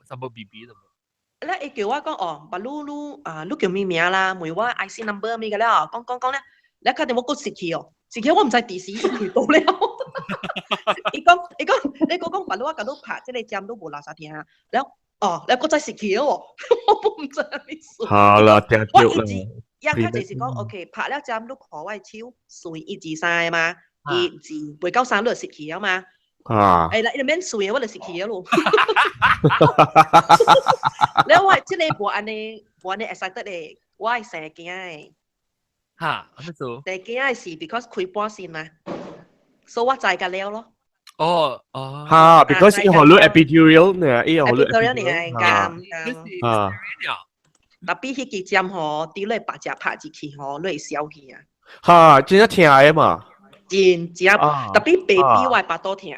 什麼 BB 什麼？咧，伊叫我講哦，目睭你啊，你叫咩名啦？問我 IC number 咩個了，講講講咧，咧確定我閣失去哦，失去我毋知佇時伊開刀了。伊講，你講講目睭我共你拍這個針都無垃圾聽，了哦，了閣再失去哦，我毋知啥物事。好啦，聽我一直，一較就是講，OK，拍了針你看我的手，算一二三嘛，一二，袂到三你就失去了嘛。啊！哎啦，伊就免算，我就失去了咯。了我這個無按呢，無按呢 excited 的，我會生驚的。哈，按怎？生驚的是 because 開半身嘛，所以我知個了咯。哦哦。哈，because 伊予你 epidural 呢，伊予你 epidural 呢，敢啊。 tapi 彼支針吼，佇你腹脊拍入去吼，你會消去啊。哈，真正疼的嘛。真正，tapi 袂比我的腹肚疼。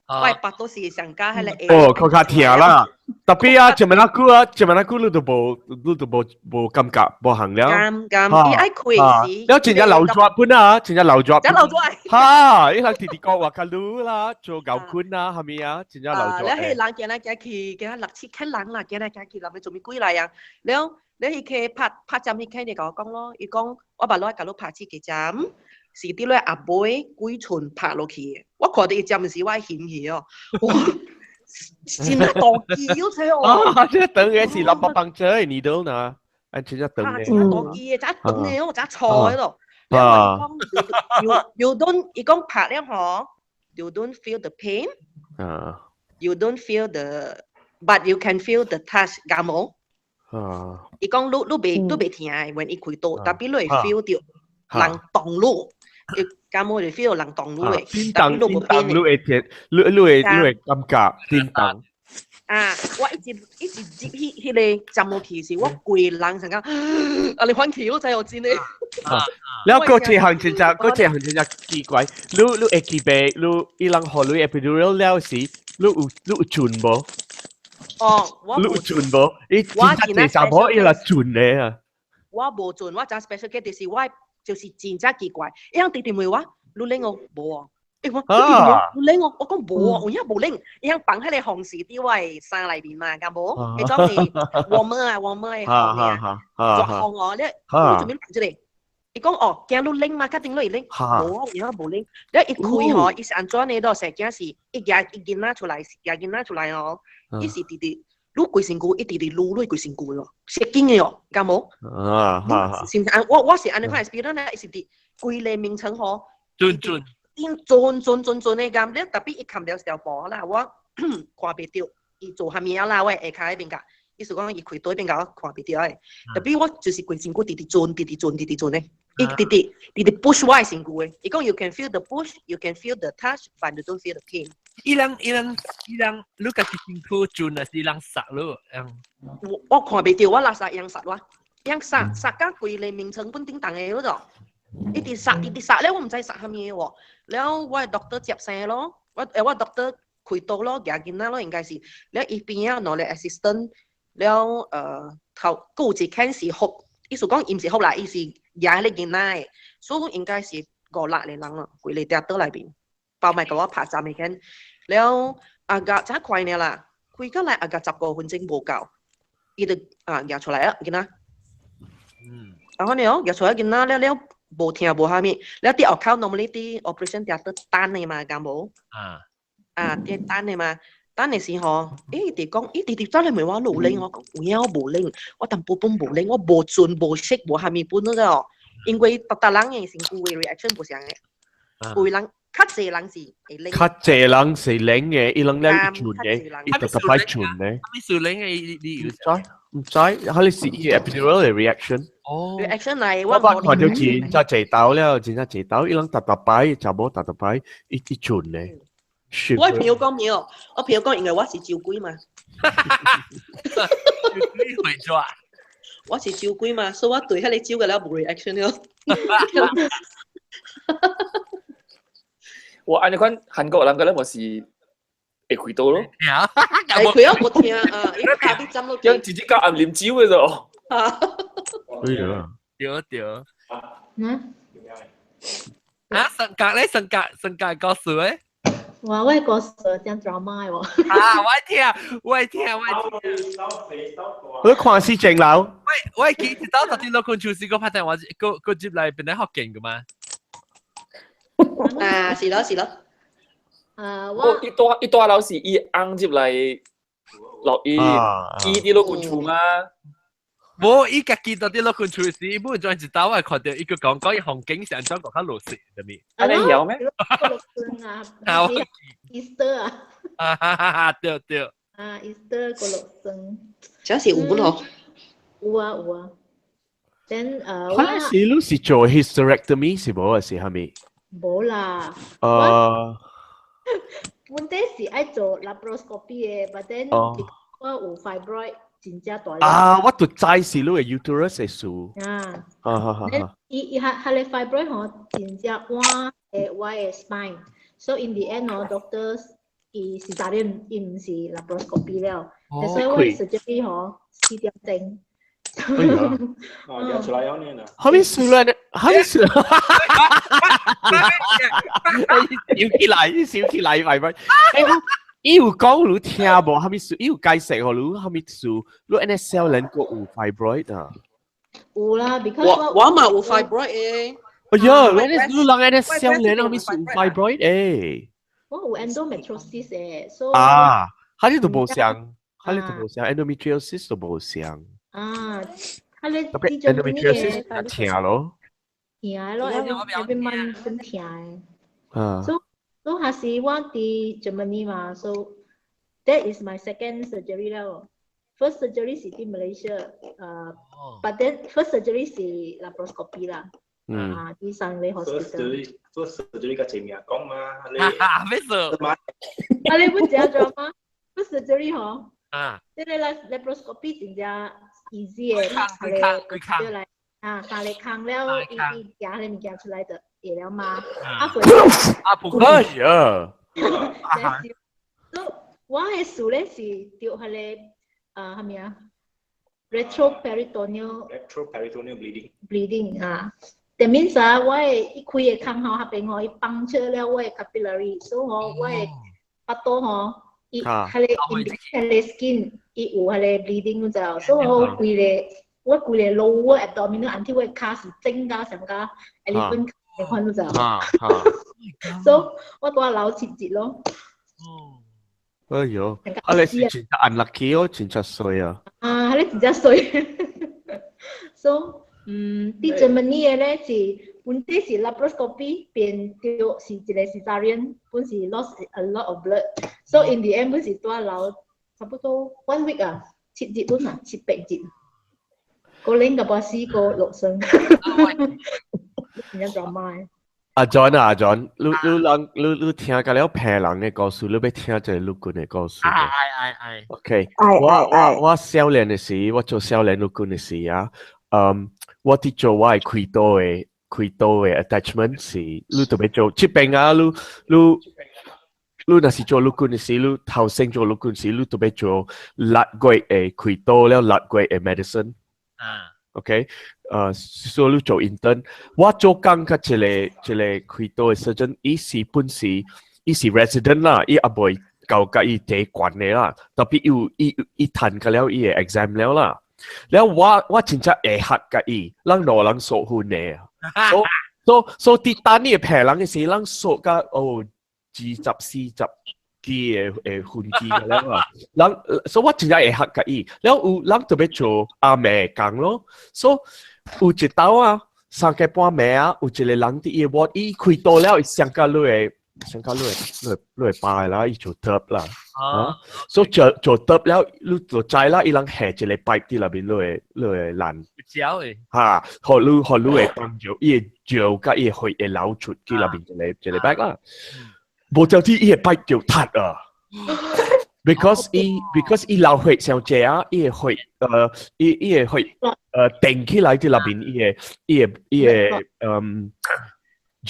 我的腹肚是上加彼個。哦，較較疼啦。tapi 啊，這麼久啊，這麼久你都無，你都無無感覺，無行了。敢敢，伊愛開時。了真正流血本啊，真正流血。真流血。哈，伊人直直講話較愈啦，做牛坤啊，啥物啊，真正流血。了，彼個人行來行去，行六七千人啦，行來行去，人欲做物鬼來啊？了，了，彼個拍拍針，彼個就共我講咯，伊講我目睭共你拍這個針。是佇咧阿妹幾寸拍落去的。我看到伊針時，我興去哦，哇！真係大機嗰隻哦！啊，這長嘅是lumbar puncture 的 needle 呢，啊，真正長啊，嘅。真係大機的，真長的哦，真粗的咯。了我伊講，you don't，伊講拍了吼，you don't feel the pain。You don't feel the, but you can feel the touch，敢無？伊講你袂疼的，when 伊開刀，tapi 你會 feel 到人動你，伊敢無會 feel 到人動你的，叮 tapi 當你無叮當，變你會聽，你會感覺叮當。啊！我一直一直接彼個針落去時，我規人成個啊！你反氣，我知我真的。了嗰這項真正，嗰這項真正奇怪，你會記袂？你伊人予你 epidural 了時，你有準無？哦，我你有準無？伊真正濟查某伊來準的啊！我無準，我真 special case，就是我就是真正奇怪，伊人直直問我，你冷我無啊？欸，我你冷我，我講無啊，有影無冷，伊人放彼個風扇佇我的衫內面嘛，敢無？彼種是 warmer 啊，warmer 的風啊，熱風哦，你你做咩放這個？伊講哦，驚你冷嘛，較定你會冷。無啊，有影無冷。了伊開吼，伊是按怎呢？咯，生囝是一舉伊囡仔出來，舉囡仔出來哦，伊是直直擼規身軀，伊直直擼落規身軀咯，射緊的哦，敢無？啊哈！是毋是按我是按呢款 experience 咧，伊是佇規個眠床吼，準準。準準準準的咁，了 tapi 伊冚了小布啦，我看袂著，伊做啥物啊啦？我下跤彼邊甲，意思講伊開刀彼邊共我看袂著的，tapi 我就是規身軀直直轉，直直轉，直直轉的，伊直直直直 push 我的身軀的。伊講 you can feel the push, you can feel the touch, but you don't feel the pain。伊人，你家己身軀轉啊，是伊人殺你？我看袂著，我垃圾伊人殺我，伊人殺殺甲規個眠床本頂動的嗰種。一直殺一直殺咧，我毋知殺啥物喎。了我 doctor 接生咯，我 doctor 開刀咯，舉囡仔咯，應該是。了伊邊仔兩個 assistant，了頭閣有一間是服，意思講伊毋是服啦，伊是舉彼個囡仔的，所以應該是五六個人咯，規个 theatre 內面，包埋共我拍針的間。了啊個真快爾啦，開過來啊個15分鐘無夠，伊就啊舉出來啊囡仔。然後呢哦，舉出來囡仔了了。無疼無啥物，了佇後口 normally 佇 operation theatre 等的嘛，敢無？啊。啊，佇等的嘛，等的時候，伊直講，伊直直走來問我，你有冷？我講有影我無冷，我淡薄本無冷，我無準無識無啥物本嗰個，因為逐逐人的身軀的 reaction 無相的，有人較濟人是會冷。較濟人是冷的，伊人咧準的，伊特特擺準的。啥物是冷的？你有知？毋知，彼個是伊 epidural 的 reaction。哦。 reaction 來，我捌看著真正濟刀了，真正濟刀，伊人逐逐擺，查某逐逐擺，伊伊準的。我朋友講沒有，我朋友講因為我是酒鬼嘛。酒鬼會抓。我是酒鬼嘛，所以我對彼個酒個了無 reaction 了。我按呢款韓國人個咧，無是會開刀咯。會開我無聽啊，伊咖啡針落去。直接教暗啉酒的咯。對啊。對對。嗯？啊，性格咧，性格性格故事咧。哇！我故事真 drama 喎。啊，我聽，我聽，我聽。你看是正樓。我記得到頭先老公就是個拍電話，個個接來變來福建噶嘛。啊，是咯是咯。啊，我伊大老是伊翁入來落伊，伊佇老公厝嘛。無，伊家己到佇老公厝時，伊本轉一刀我看著伊個講講伊風景是按怎講較老實，係咪？按呢曉咩？啊，Easter 啊。啊哈哈哈！對對。啊，Easter 過六生。這是有本嗬？有啊有啊。Then 可能是你是做 hysterectomy 是無還是啥物？無啦。本底是愛做 laparoscopy 的，but then 我有 fibroid 真正大粒。啊，我就知是你的 uterus 的事。啊。啊哈哈哈。伊伊彼个 fibroid 吼，真正倚的我的 spine，so in the end 吼，doctors 伊是查點伊毋是 laparoscopy 了，所以我 surgery 吼4點鐘。哎呀！啊，舉出來了呢。啥物事咧？啥物事？笑起來，笑起來，係咪？伊有講你聽無？啥物事？伊有解釋予你啥物事？你按呢少年閣有 fibroid 啊？有啦，because 我嘛有 fibroid 的。哎呀，你你人愛咧少年人咪是 fibroid 誒。我有 endometriosis 誒，所以啊，佢哋都無相，佢哋都無相，endometriosis 都無相。啊，佢哋特別 endometriosis 疼咯。疼咯，every month 真疼的。啊。 So 還是我佇 Germany 嘛，so that is my second surgery 了。First surgery 是佇 Malaysia，but then first surgery 是 laparoscopy 啦。啊，佇 Sunway First Hospital。 surgery，first surgery 個前面講嘛，你哈，咩事？啊，你不知道嗎？First surgery 嗬，這個 laparoscopy 真正 easy 的，幾空對來啊，三个空了，伊伊夾彼物件出來就會了嘛。啊，啊，不可以啊。所我的事咧是著彼个啊，啥物啊？retroperitoneal retroperitoneal bleeding bleeding 啊。That means 啊，我的伊開的空吼，彼邊吼，伊 puncture 了我的 capillary，所以吼，我的腹肚吼，伊彼个彼个 skin，伊有彼个 bleeding，你知無？所以我規个我規个 lower abdominal，until 我的跤是整甲上甲 elephant 的款，你知無？所以我拄仔流7日咯。哎喲，啊你是真正 unlucky 哦，真正衰啊！啊，你真正衰。So 佇 Germany 的咧是本底是 laparoscopy 變著是一個 cesarean，本是 lost a lot of blood。So in the end 本是拄仔流差不多 one week 啊，7日本啊，7、8日。個零個把四個六生，真正 drama。阿 John 啊，阿 John，你你人你你聽過了病人的故事，你欲聽一个陸軍的故事。愛愛愛。 OK，我我我少年的時，我做少年陸軍的時啊，我佇做我的開刀的 attachment 是，你特別做這邊啊，你你你若是做陸軍的時，你頭先做陸軍時，你特別做6個月的開刀了，六個月的 medicine。OK，所以你做 intern，我做工佮一個一個開刀的 surgeon，伊是本是伊是 resident 啦，伊猶未到佮伊第懸的啦，特別有伊伊趁過了伊的 exam 了啦。了我我真正會合佮伊，咱兩人熟分的啊。所以佇等伊的病人的時，咱熟甲哦20、40支的的分機了啊。人所以我真正會合佮伊，了有人特別做暗暝工咯。所以有一晝啊，3更半暝啊，有一個人佇伊的 ward，伊開刀了，伊上甲你的上甲你的你的你的病啦，伊做 TURP 啦。啊，所以做做 TURP 了，你就知啦，伊人下一個 pipe 佇內面，你會爛。焦的。哈，予你予你會幫助，伊的尿佮伊的血會流出去內面一个一個 pipe 啦。無就啲伊的 pipe 就塌啊。Because 伊流血傷濟啊，伊的血伊伊的血定起來佇內面，伊的伊的伊的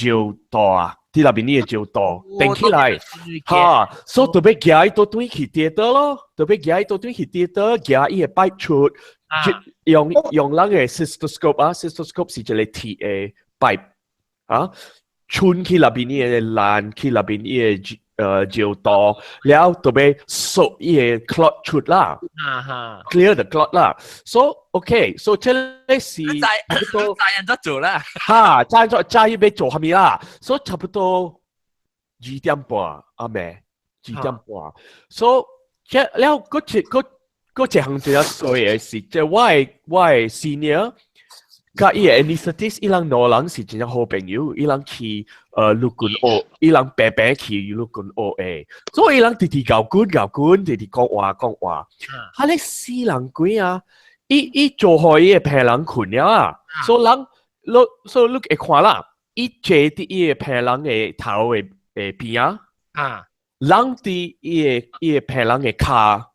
尿道啊，佇內面伊的尿道定起來，哈，所以特別舉伊倒轉去 theatre 咯，特別舉伊倒轉去 theatre，舉伊的 pipe 出，用用咱的 cystoscope 啊，cystoscope 是一個鐵的 pipe 啊，穿去內面伊的爛，去內面伊的尿道，了特別索伊的 clot 出啦，clear the clot 啦。So OK，so 這個是差不多知按怎做啦。哈，知做知欲做啥物啦？所以差不多2點半暗暝，2點半。所以這了，嗰一嗰嗰一項一個衰的是，這我的 senior 佮伊的 anesthetist，伊人兩人是真正好朋友，伊人去陸軍學，伊人白白去陸軍學的，所以伊人直直𠢕滾𠢕滾，直直講話講話。彼个死人鬼啊！伊伊做予伊的病人睏了啊，所以人你所以你會看啦，伊坐佇伊的病人的頭的的邊啊，人佇伊的伊的病人的跤，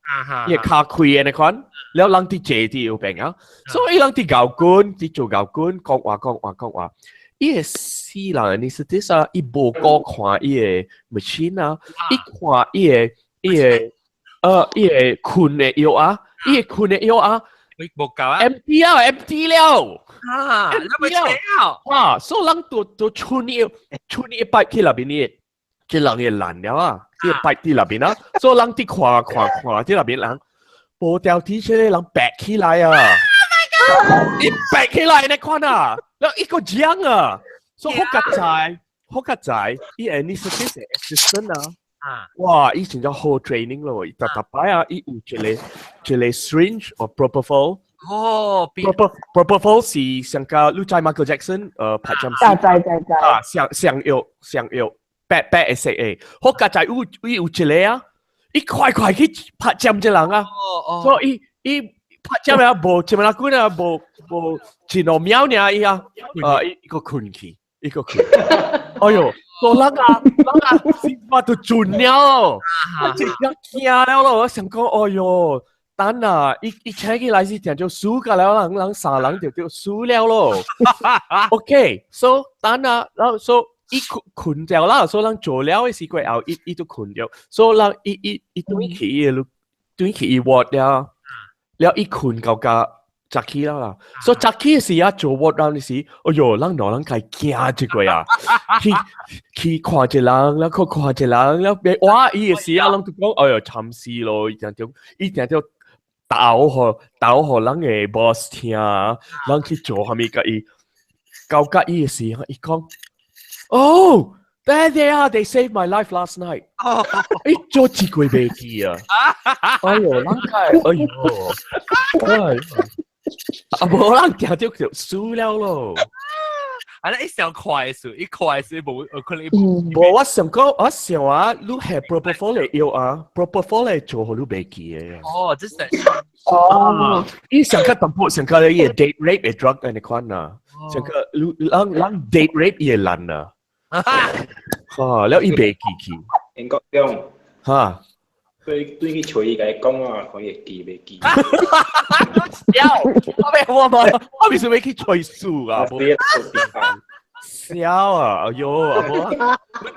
伊的跤開的那款，了人佇坐佇右邊啊，所以伊人佇𠢕滾，佇做𠢕滾，講話講話講話。伊個死人 anesthetist 啊，伊無顧看伊的 machine 啊，伊看伊的伊的伊的睏的藥啊，伊的睏的藥啊，無夠啊，empty 啊，empty 了，啊，你咪請啊，哇，所以人都都剩伊剩伊 pipe 去內面的，這人會爛了啊，伊 pipe 佇內面啊，所以人佇看看看佇內面人，無條天這個人白起來啊，伊白起來你看啊，了一個獎啊，所以好夾仔，好夾仔，伊 anesthetist assistant 啊。啊！哇！以前就好 training 咯，特特擺啊，伊有一個一個 syringe or propofol。哦，propofol 是上個你知 Michael Jackson 拍針啊，知知知。啊，上上藥上藥，白白的色的，好夾仔有伊有一個啊，伊快快去拍針這人啊，所以伊拍針啊，無一萬幾啊，無無一兩秒爾伊啊，伊個睏去，伊個睏，哎喲！個人啊，人啊，我都準了，我真正驚了咯！我想講，哎喲，等啊，伊伊請起來是聽就輸個了，人人三人就就輸了咯。OK，so 等啊，然後 so 伊睏睏掉啦，所以人做了的時過後，伊伊都睏掉，所以人伊伊伊轉去伊個轉去伊 ward 了，了伊睏到甲。早起啦啦，所以早起時啊做 ward round 時，哎喲，人兩人該驚一個啊，去去看一人，了去看一人，了別哇伊的時啊，人就講，哎喲，慘死咯，伊定著伊定著鬥予鬥予人的 boss 聽，人去做啥物共伊，交甲伊的時，伊講，哦，there they are, they saved my life last night。伊做一個袂記啊，哎喲，人該，哎喲，哎。啊！無人聽到就輸了咯。啊！你上快速，一快速無可能。無，我想講，我想啊，你係 propofol 的藥啊，propofol 的做予你袂記的。哦，這是。哦。伊上較淡薄，上較伊 date rape 的 drug 按呢款啊，上較你人人 date rape 伊會爛啊。哈，了伊袂記去。英國中。哈。對對去揣伊共伊講啊，看伊會記袂記？笑，我未我冇，我咪是欲去揣數啊！笑啊！哎喲，阿無，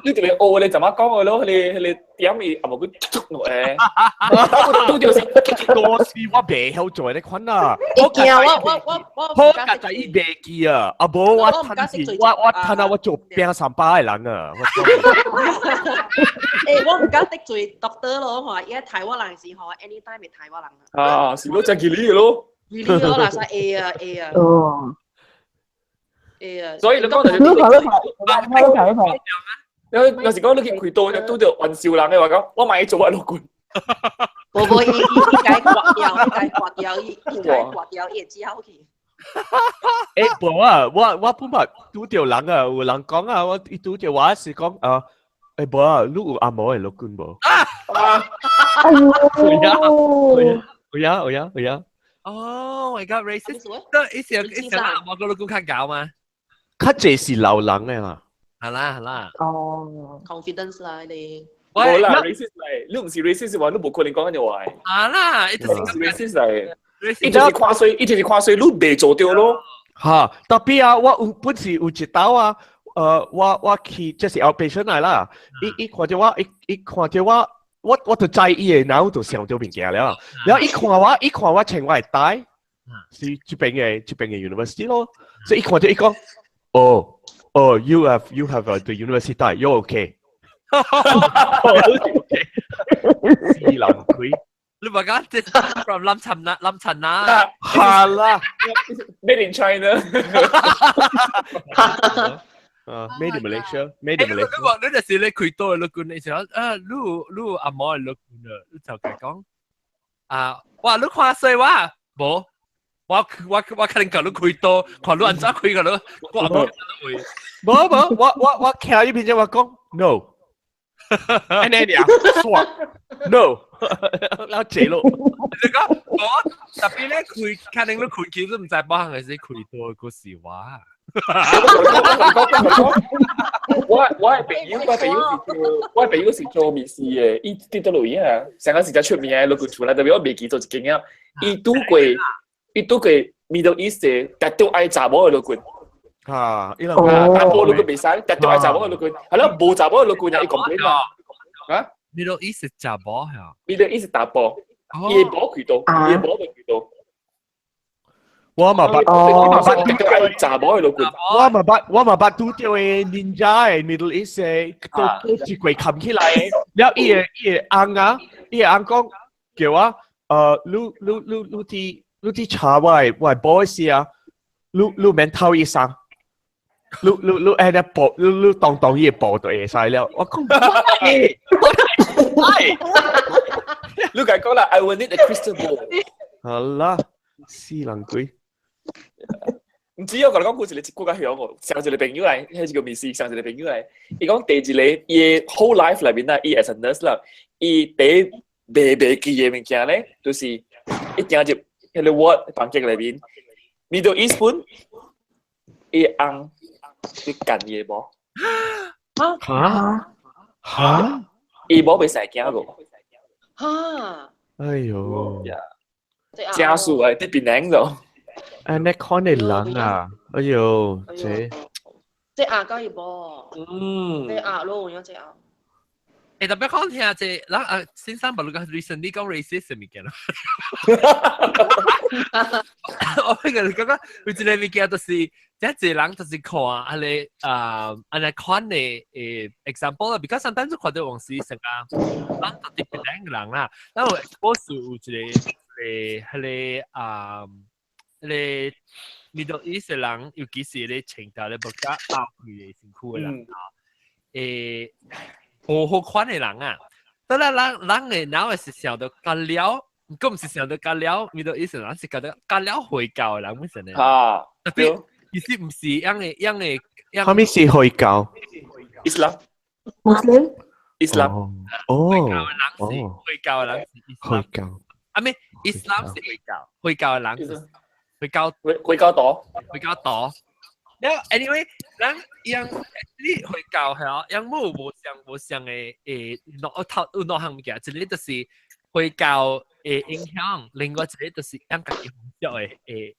你特別學你怎麼講嘅咯？你你點伊阿無佢捉落嚟，都就是多時我袂曉做呢款啊！我驚我我我我好佳哉伊袂記啊！阿無我趁是，我我趁啊！我做拼三百個人啊！欸，我毋敢得罪 doctor 咯，吼，伊刣我人時吼，anytime 會刣我人啊。啊，是咯，真吉利咯。吉利咯，嗱，使會啊會啊。哦。會啊。所以你講就你講你講，你講。有有時講你去開刀，拄著玩笑人嘅話講，我買做我老棍。無無，伊伊伊共割掉，伊共割掉，伊伊共割掉，伊會只好去。欸，無啊，我我本來拄著人啊，有人講啊，我伊拄著我是講啊。欸，無啊，你有紅毛的律棍無？啊！哎喲！有呀，有呀，有呀。 Oh my god, racist！都伊是伊是紅毛個律棍較𠢕嗎？較濟是老人的啦。係啦，係啦。哦。 Confidence 啦，你。無啦，racist 嚟，你毋是 racist 話，你無可能講按呢話。啊啦，伊就是 racist 嚟，伊就是看衰，伊就是看衰，你袂做著咯。哈，特別啊，我有本是有一道啊。我我去這是 outpatient 來啦，伊伊看著我，伊伊看著我，我我就知伊的腦就想著物件了。然後伊看我，伊看我穿我的帶，是這邊的這邊的 university 咯。所以伊看著伊講，哦哦，you have the university tie, you're okay。Okay。死人鬼！你咪講這 from 林陳啊，林陳啊，係啦，Made in China。啊，Made in Malaysia，Made in Malaysia。你就是你開刀的律棍，你想啊，你你紅毛的律棍啊，你就共講啊，哇，你看衰我，無，我我我可能共你開刀，看你按怎開個你，我紅毛會。無無，我我我徛伊邊只我講 no，按呢爾，煞 no，然後坐咯。你講我特別咧開，可能你開機都毋知包含係是開刀個時話。我我的朋友，我的朋友是做，我的朋友是做面試的，伊佇佗落位啊，上個時才出名的，落去厝內，特別我袂記做一間啊，伊拄過，伊拄過 Middle East 的，特都愛查某的律棍。啊，伊人查某律棍袂使，特都愛查某的律棍，係咯，無查某的律棍啊，伊 complain 嘛，啊？Middle East 查某係啊？Middle East 查埔，伊會無開刀，伊會無開刀。我嘛捌，我嘛捌查某的律棍。我嘛捌，我嘛捌拄著的 ninja 的 Middle East 的，都都一櫃冚起來的。了伊的伊的翁啊，伊的翁講叫我，你你你你佇你佇查我的我的 boss 啊，你你免偷伊衫。你你你誒你步你你當當伊步就會使了，我講你講講啦，I will need a crystal ball。好啦，死人鬼。唔知我同你講故事，你一個較響喎。上一個朋友來，彼個面試上一個朋友來，伊講第一個伊 whole life 內面啦，伊 as a nurse 啦，伊第一袂袂記的物件咧，就是伊行入彼個 ward 房間內面，Middle East 本，伊翁去幹伊的某。嚇嚇！伊某袂使驚過。嚇！哎喲！家屬啊，佇檳城咗。啊，你看的人啊，哎喲，這這鴨夠伊無？嗯，這鴨咯，有這鴨。欸，特別講聽這，咱啊先生無你講 recently 講 racist 物件咯。我彼個感覺有一個物件就是，這濟人就是看啊個啊按呢款的example 啦，because sometimes 看到往時成個，咱特別檳城人啦，咱有 expose 有一個一個彼個啊。彼個 Middle East 的人，尤其是咧穿著咧無較拗開的身軀的人啊，無好款的人啊，當然人人的腦會是想到甲了，閣毋是想到甲了 Middle East 的人，是覺得甲了回教的人本身的。啊，對，其實毋是樣的樣的。啥物是回教？Islam。 Muslim。 Islam。哦。回教的人是回教的人是回教。啊咩？Islam 是回教，回教的人是。回教回回教多，回教多。了，anyway，咱樣你回教係哦，樣冇無相無相的兩頭有兩項物件，一個就是回教的影響，另外一個就是樣家己風俗的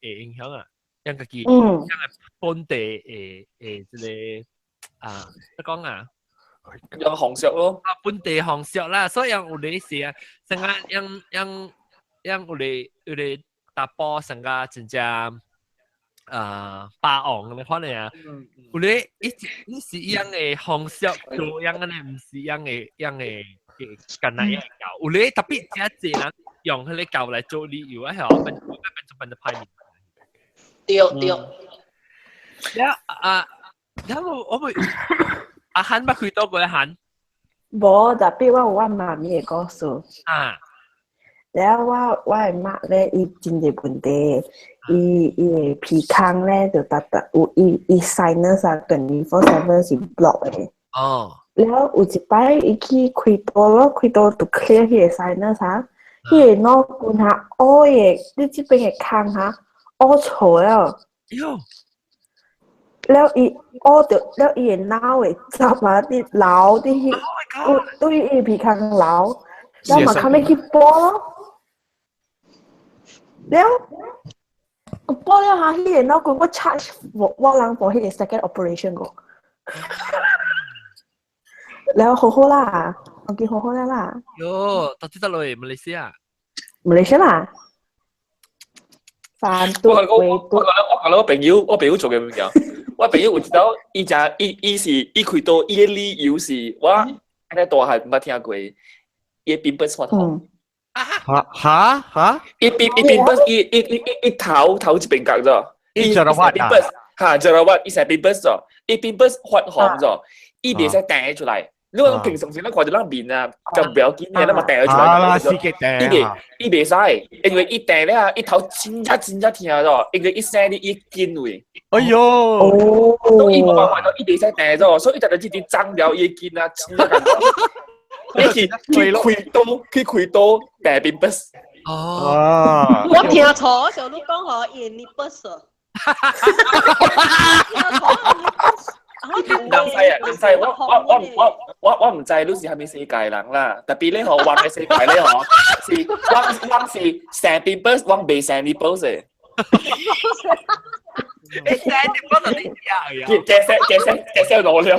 影響啊，樣家己樣的本地的這個啊，怎講啊？樣風俗咯，啊，本地風俗啦，所以樣有咧是啊，成個樣樣樣有咧有咧。查埔成個真正霸王的款的啊，有咧一你是樣的風俗，做樣的毋是樣的樣的干那樣教，有咧特別真濟人用彼個教來做理由啊，曉變變做變做歹物。對對。了啊，然後我會阿漢捌開刀過漢？無，特別我有我媽咪的故事。啊。了我我的媽咧，伊真濟問題，伊伊的鼻孔咧就逐逐有伊伊 sinus 啊，24/7是 block 的。哦。了有一擺伊去開刀咯，開刀就 clear 彼個 sinus 啊，彼個腦筋哈，烏的，你這邊的孔哈，烏錯了。喲。了伊烏著了伊的腦會汁啊，佇流佇彼，對伊鼻孔流，了嘛較尾去補咯。了，補了下，彼個腦筋我 charge 我我人 for 彼個 second operation 個。了好好啦，我見好好了啦。喲，到底得落去馬來西亞？馬來西亞啦。三都我我我我我朋友，我朋友做嘅物件，我朋友有一道，伊誠伊伊是伊開刀，伊的理由是我按呢大漢毋捌聽過，伊的 pimples 發紅。哈哈哈！伊伊伊 pimples 伊伊伊伊頭頭一邊角咗，伊 jerawat 啊？哈，jerawat 伊成 pimples 咗，伊 pimples 發紅咗，伊袂使彈出來。你講平常時咱看著咱面啊，就不要緊嘅，咱嘛彈出來。啊啦，死嘅彈。伊袂伊袂使，因為伊彈了，伊頭真正真正疼咗，因為伊生佇伊頸位。哎喲！所以伊無辦法，伊袂使彈咗，所以伊逐日一直張了伊頸啊，真正你去去開刀，去開刀彈 pimples。哦。我聽錯，小你講嗬，伊 nipples。聽錯。唔知啊，唔知，我我我我我我毋知你是啥物世界人啦。特別咧吼，阮的世界咧吼，是阮阮是生 pimples，阮袂生 nipples 的。欸，生 nipples 就你食啊？加些加些加些落了啊！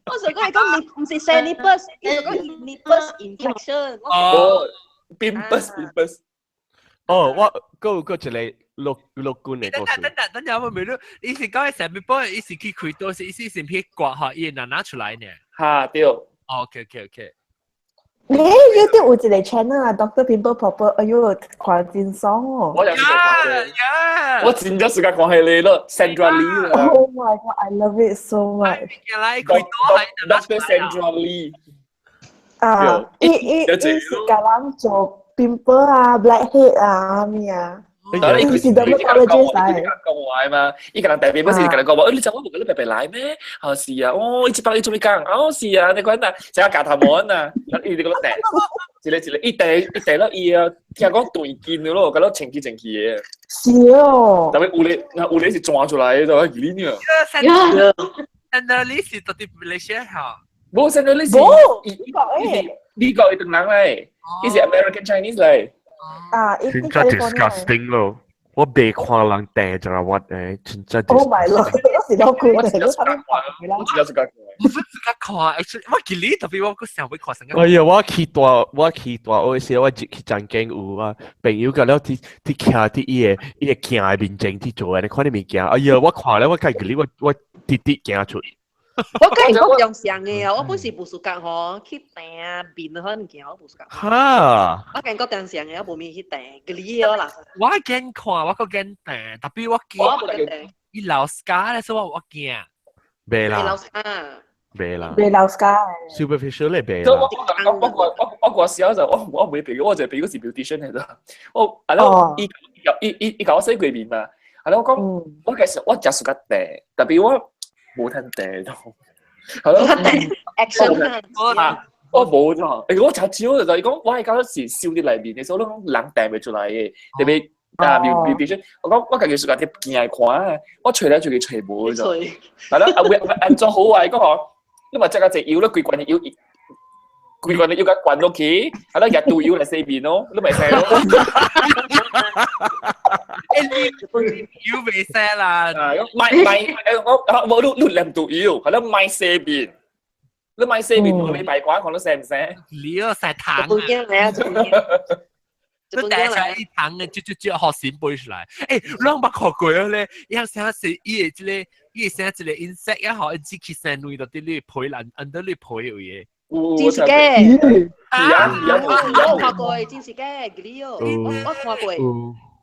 我想講係講毋是生 nipples，伊就講 nipples infection。哦，pimples pimples。哦，我閣有閣一個陸陸軍的故事。等等等等，我問你，伊是講生 pimples，伊是去開刀，是伊是先去刮下伊拿拿出來呢？哈對。 OK OK OK。你 YouTube 有一個 channel 啊，Doctor Pimple Popper，哎喲，看真爽哦。我有時間看，我真正時間看係你咯，Sandra Lee 啦。 Oh my god, I love it so much。 Doctor Sandra Lee。啊，伊伊伊是教人做 pimple 啊、blackhead 啊咩啊。伊是 dermatologist 嚟。講話嘛，伊個人特別不是個人講話，你知我冇個白白來咩？哦是啊，哦，伊這幫伊做咩講？哦是啊，你看啊，成個教頭毛啊，伊這個掟，一個一個，伊掟伊掟了伊啊，聽講斷筋咯，覺得清氣清氣的。是哦。特別有咧，有咧是鑽出來的，就係呢樣。 Sandra Lee 是到底馬來西亞嚇？冇 Sandra Lee 是，美國誒，美國的唐人嚟，伊是 American Chinese 嚟。啊，真正 disgusting 咯！我未看人掟就係我誒，真正。 Oh my lord！我是老攰，我真係看，我真係看。我自己看，actually 我記得特別我個想會看成個。哎呀，我去大，我去大學時，我入去曾經有啊朋友甲了佇佇徛佇伊個伊個鏡的面前佇做，你看你物件，哎呀，我看了我家己我我直直行出。我跟你講用上嘅啊，我本是無暑假吼去訂面嗰物件，我無暑假。哈！我感覺當上嘅，我無面去訂，個你啦。我驚看，我閣驚訂，特別我驚。我無驚訂。伊留 scar 咧，所以我驚。袂啦。留 scar。袂啦。袂留 scar。 Superficial 咧袂啦。我我我我我我小時候，我我冇朋友，我一個朋友是 beautician 嚟的。我啊，了伊伊伊伊共我洗過面嘛，啊，了我講，我其實我食暑假訂，特別我。無通訂咯，係咯，action 啊，我無咗，欸，我真少就伊講，我係講是燒佇內面的，所以講人訂袂出來的，特別啊，表表我講我家己暑假佇鏡看，我揣來就去揣無咗，係咯，啊，會按怎好啊？伊講吼，你嘛食較濟油，你規罐的油，規罐的油共灌落去，啊，你額毒油來洗面咯，你袂使咯。油袂使啦，賣賣，我我你你黏毒油，係咯賣洗面，你賣洗面，你禮拜看看你洗唔洗？你要洗糖啊！一本來啊，你帶出來糖嘅，就就就學先背出來。欸，攏捌看過咧，伊寫是伊個這個，伊寫一個 insect 啊，吼，伊只去生卵到佇你皮內，under 你皮有嘅。真是嘅，啊，我看過，真是嘅，記哦，我我看過。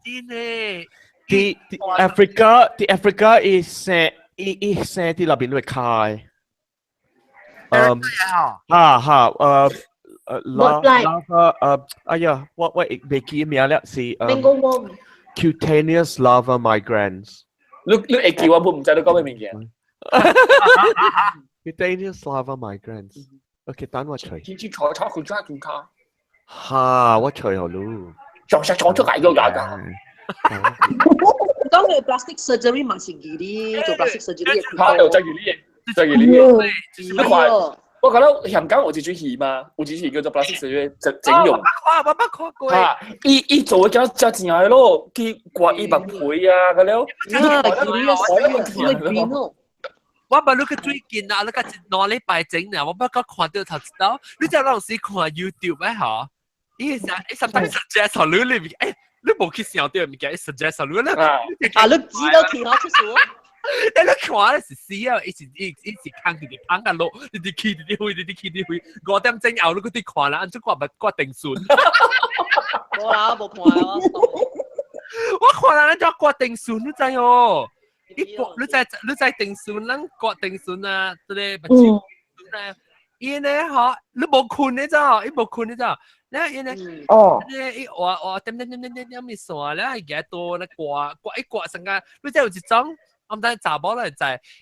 真嘅。佇佇 Africa，佇 Africa 伊生伊伊生佇內邊會開。嗯，哈哈，呃呃，拉 larva，呃，哎呀，我我袂記名了，是 Mango worm。 Cutaneous larva migrans。你你會記我本毋知你講咩物件？Cutaneous larva migrans。OK，等我揣。天天坐坐佢抓住卡。哈，我揣好嚕。撞實撞出嚟都有㗎。當佢 plastic surgery 嘛是義哩，做 plastic surgery 嚇，又真義哩，真義哩。你看，我覺得香港有一出戲嘛，有一出戲叫做 plastic surgery 整整容。我看，我捌看過。嚇，伊伊做咗真正的咯，去割伊目皮啊，個了。啊，義哩啊，我捌你個最近啊，你個兩禮拜前啊，我捌個看到頭一道，你知嗰陣時看 YouTube 咧嗬，伊成伊 sometimes suggest 你你誒，你無去想到物件，伊 suggest 你咧，啊，你知道去好出數。你你看咧是死啊！一直一一直看直直捧啊落，直直去直直去，直直去直去。5點鐘後你閣佇看啦，按怎看捌掛定順？無啦，無看啊！我看啦，咱怎掛定順？你知哦？你掛你知你知定順，咱掛定順啊，這個目睭啊，伊呢吼，你無睏你知哦？伊無睏你知哦？咧伊呢？哦，咧伊畫畫點點點點點點咪線，咧伊舉刀咧掛掛一掛成個，你知有一種。我毋知查某咧知，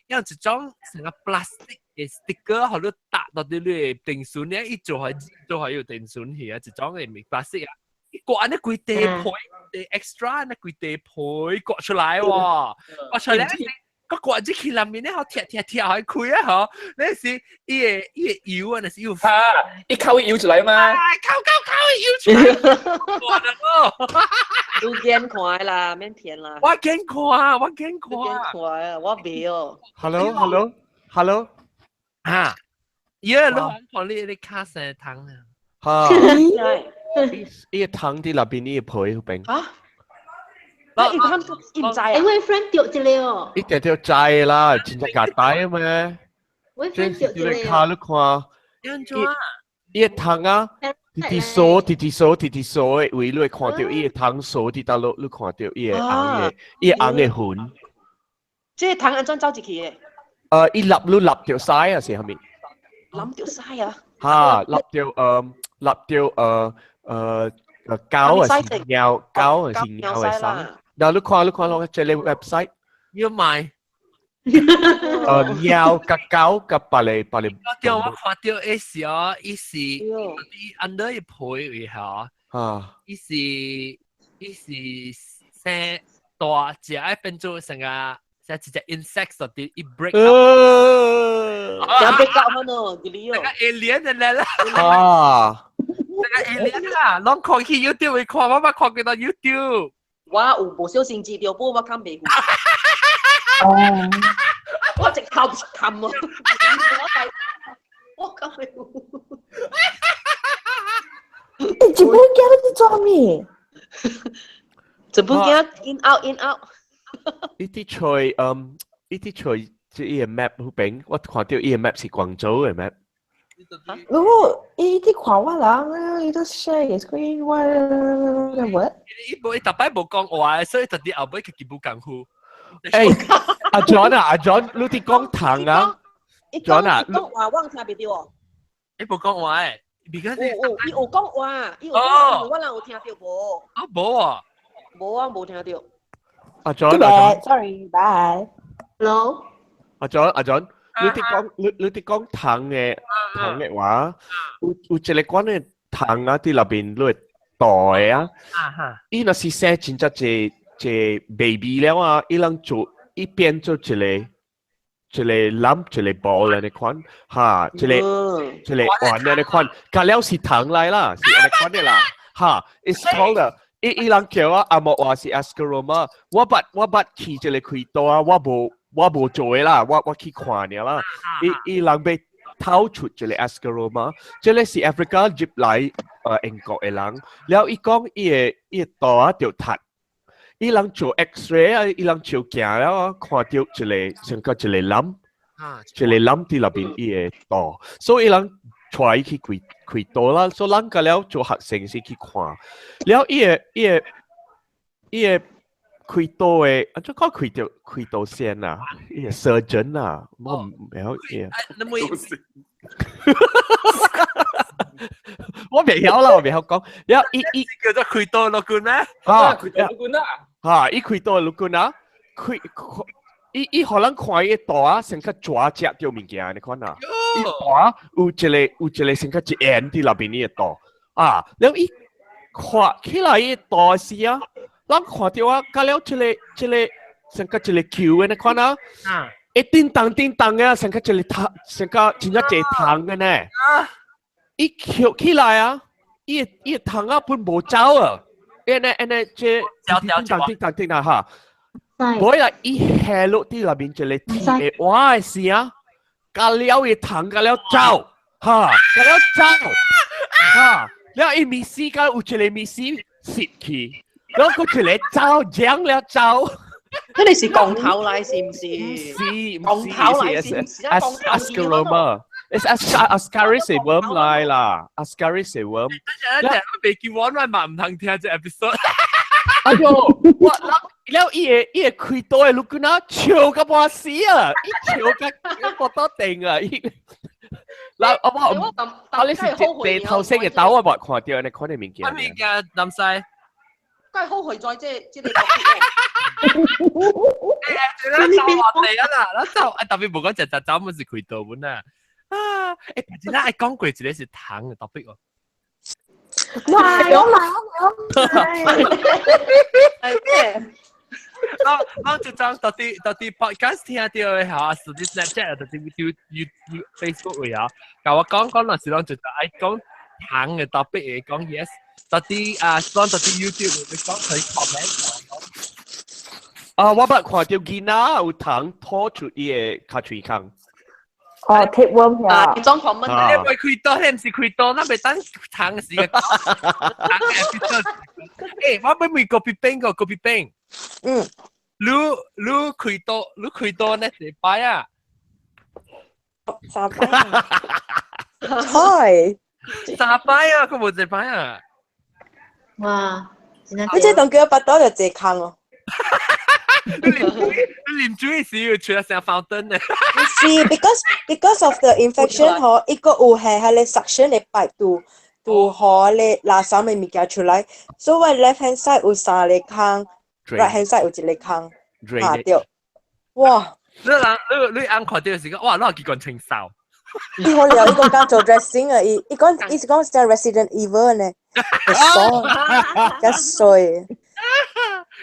有一種成個 plastic 嘅 sticker，予你搭到佇你的電順咧，伊做係做係有電順去啊，一種嘅物 plastic 啊，伊掛按呢規地皮，地 extra 按呢規地皮掛出來喎，掛出來。個掛入去內面咧，好貼貼貼開開啊！嗬，那是伊個伊個油啊，那是油。哈，一口油出來嗎？口口口油出來。哇！你驚看啦，免騙啦。我驚看，我驚看。驚看啊！我袂哦。 Hello，Hello，Hello。啊！耶！你看你你卡生湯啊？哈！伊個湯佇內邊，伊個皮邊。啊？伊看伊毋知啊？欸，我 friend 著一个哦。一定著知啦，真正簡單嘛。我 friend 著一個。你卡你看。安怎？伊個蟲啊，直直掃，直直掃，直直掃的位，你會看到伊個蟲掃佇倒落，你看到伊個紅的，伊個紅的痕。這個蟲按怎走入去的？伊立你立著屎啊，是啥物？攬著屎啊！哈，立著立著狗啊是貓，狗啊是貓的屎。嗱，你看你看落這個 website。要買。貓佮狗佮別个別個。我我看到伊是哦，伊是伊 under 伊皮位嚇。啊。伊是生大隻，愛變做成個像一隻 insect 嗰啲，伊 break up。有 break up 可能，佢哩哦。那個 alien 的嚟啦。啊。那個 alien 啊，攏看去 YouTube 會看，我捌看過到 YouTube。我有無小心知著不，我看袂。哦。我直頭冚啊！我講袂有。欸，這本囝你做咩？這本囝 in out in out。伊佇揣伊佇揣這伊個 map 彼邊，我看著伊個 map 是廣州的 map。如果伊佇看我人，伊都 share screen 我 what？伊無伊逐擺無講話，所以特啲後尾家己無功夫。欸，阿 John 啊，阿 John，你佇講蟲啊？John 啊，講話我聽袂著哦。伊無講話誒，because 有有，伊有講話，伊有講話，我人有聽著無？啊，無啊，無啊，無聽著。阿 John，阿 John，sorry，bye。 Hello。阿 John，阿 John，你佇講你佇講蟲的蟲的話，有一個款的蟲啊，佇內邊你會大的啊。伊若是生真正濟濟 baby 了啊，伊人做伊變做一個一個 lump 一個 ball 按呢款，哈，一個一個丸按呢款，佮了是蟲來啦，是按呢款的啦，哈，it's called 伊伊人叫我紅毛話是 ascaroma，我捌去一個開刀啊，我無做的啦，我去看爾啦，伊伊人欲掏出一個 ascaroma，這個是 Africa 入來英國的人，了伊講伊的伊的肚仔著凸。伊人做 X-ray 啊，伊人照鏡了啊，看著一個像個一個 lump，一個 lump 佇內邊伊的肚，所以伊人帶伊去開開刀啦，所以咱個了做學生是去看，了伊的伊的伊的開刀的，啊，怎講開刀開刀先啊，伊的 surgeon 啊，我毋曉伊。你每我袂曉啦，我袂曉講。了伊伊叫做開刀律官咩？啊，開刀律官啊！哈，伊開刀律官啊，開伊伊予人看伊肚啊，像較蛇食著物件，你看啊，伊肚啊有一個有一個像較一圓佇內邊伊的肚啊，了伊看起來伊肚時啊，咱看著啊，佮了這個這個像較一個球的，你看啊，會叮當叮當的，像較一個蟲，像較真正濟蟲的呢。伊翹起來啊，伊伊蟲仔本無走啊，按呢按呢這叮當叮當叮當哈，尾啊伊下落佇內面一個鐵的碗的時啊，佮了伊蟲佮了走，哈，佮了走，哈，了伊物死佮有一個物死蝕去，了閣一個走，搲了走。佢哋是降頭來是毋是？毋是，降頭來是毋是啊？ Ascaroma。It's Ascaris worm 來啦，Ascaris worm。等陣，我未叫我來嘛，毋通聽這 episode。哎喲，我了伊個伊個開刀的律官啊，笑甲半死啊！伊笑甲無倒定啊！伊，嗱我我啊你是地頭先嘅刀，我無看著你看的物件。物件南西。梗係好去在這這個。咱走話題啊啦，咱走啊特別無講食食走，毋是開刀本啊。啊！欸，但是咱愛講過一個是蟲的 topic 哦。來哦來哦來哦！咱咱就將到底到底 podcast 聽著的嚇，是啲 Snapchat，到底 YouTube、YouTube、Facebook 位啊，共我講講，若是攏就愛講蟲的 topic 會講 yes，到底啊，講到底 YouTube 會講可以 comment。啊，我捌看著囡仔有蟲吐出伊的尻喙空。哦，tapeworm 啊，你裝狂蚊，你袂開刀，你毋是開刀，咱袂等蟲時嘅。欸，我欲問咖啡冰個咖啡冰。你你開刀，你開刀呢幾擺啊？三擺。菜。三擺啊，佢無一擺啊。哇！你這當叫腹肚就坐空哦。你啉水時要吹成 fountain 呢？是 because of the infection 嗬，一個有係係咧 suction 嘅 pipe 度予咧垃圾嘅物件出來，所以我 left hand side 有三個空，right hand side 有一個空，嚇對，哇！你人你你啱看到時講，哇！攞結棍清掃。伊好了，伊講講做 dressing 啊，伊伊講伊是講像 Resident Evil 呢，爽，真衰。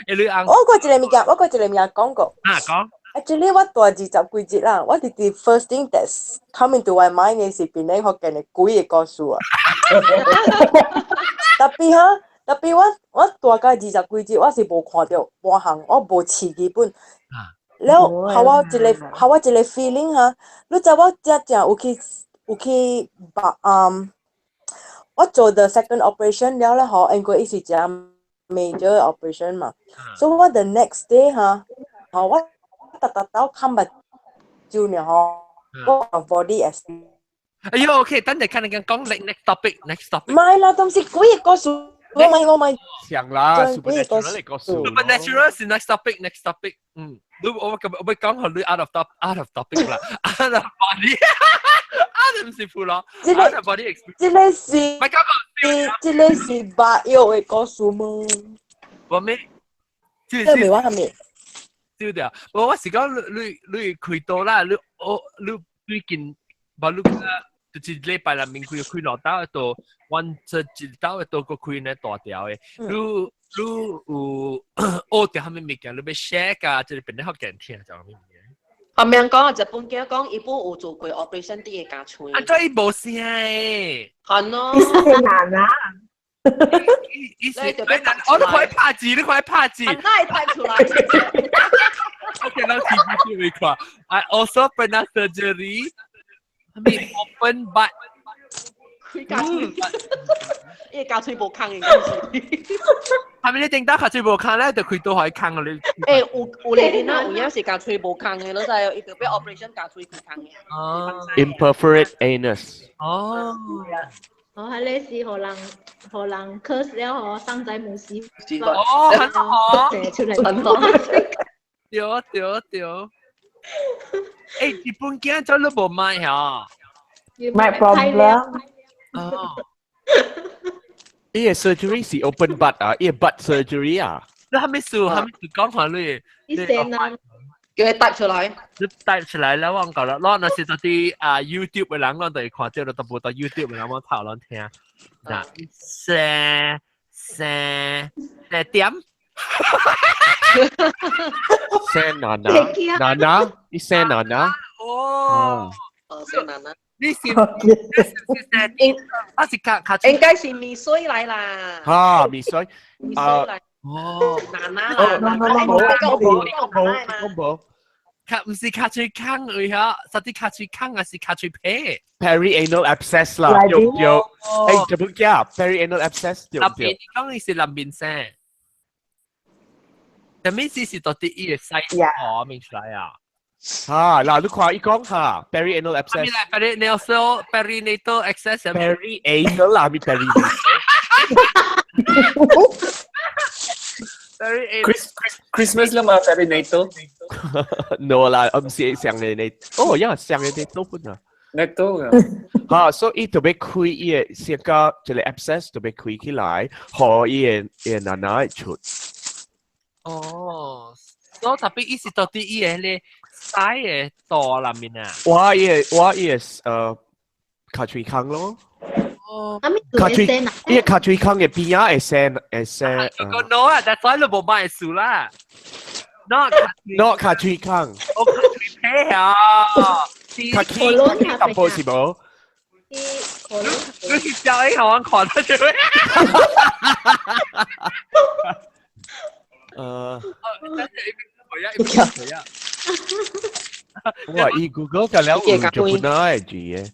欸，你啱。我過一個物件，我過一個物件講過。啊，講。 Actually，我大20幾日啦，我直直 first thing that's come into my mind 嘅是檳城福建的鬼的故事啊。特別哈，特別我大概20幾日，我是無看到半項，我無飼基本。了，予我一個，予我一個 feeling 哈，你知我真正有去把我做 the second operation 了咧吼，因為伊是真 major operation 嘛，所以我 the next day 哈，吼我逐逐兜冚目睭爾吼，我 body as 哎喲，OK，等陣看你講 next topic，next topic。唔係啦，當時鬼個故事，我咪我咪想啦，supernatural 嘅故事。 Supernatural 是 next topic，next topic。嗯，你我我我講學你 out of topic 啦，out of body，out of 是負咯，out of body experience。這個是，唔係講個，這個是白藥嘅故事嗎？我咩？這個未我係咪？對掉，我是講你開刀啦，你我你最近把你就是禮拜內面開開兩刀的刀，阮這一刀的刀閣開呢大條的，你你有學著啥物物件，你欲 share 㗎，這個變得較簡聽，就啥物物件？後面講日本囝講，伊本有做過 operation 佇個尻喙。啊，這伊無聲的。係咯。難啊！伊是，我都可以拍字，你可以拍字。哪會拍出來？ OK，咱繼續去看。I also pernah surgery. I mean open butt. 開尻喙，伊個尻喙無空的意思。係咪你頂到尻喙無空咧，就開刀可以空你？欸，有有咧，囡仔有影是尻喙無空的，你知伊就欲 operation 尻喙開空的。哦。 Imperforate anus。哦。哦，彼个是予人 curse 了吼，送在母死。哦，很好。出來。很好。對對對。欸，日本囝做都無買嚇。 My problem。哦。伊個 surgery 是 open butt 啊，伊個 butt surgery 啊。你還沒數，還沒數講下你。你先啊。叫伊 type 出來。你 type 出來了，我講啦，咱若是到佇啊 YouTube 的人，咱就會看到，都無到 YouTube 的人，我頭攏聽。嗱，生生生點？生娜娜，娜娜，你生娜娜。哦。哦，生娜娜。你是你是生點？啊是卡卡。應該是米水來啦。哈，米水。米水來。哦。娜娜啦，娜娜，冇冇冇冇。卡毋是尻喙空位嚇，實啲尻喙空還是尻喙皮？Perianal abscess 啦，對對。欸，日本囝 perianal abscess 對對。你講的是南面生，什麼意思是到底伊個細河面出來啊？哈，嗱，你看伊講哈，perianal abscess。 Perinatal perinatal abscess。 Perianal 啦，咪 perinatal。 Christmas 啦嘛，perinatal。 No 啦，我唔是上嘅你，哦呀，上嘅你都本啊。 natal 啊。哈，所以特別開伊個先個一個 abscess 特別開起來，予伊個奶奶出。哦，所以特別伊是到底伊個咧細嘅肚內面啊。我伊個尻喙空咯。哦，尻喙，伊個尻喙空嘅邊仔會生會生。個 no 啊，但係你無買數啦。No no 尻喙空。我尻喙皮啊。尻喙尻喙淡薄是無？你去教伊，我看得住。哇！伊 Google 個了有就不奈住嘅。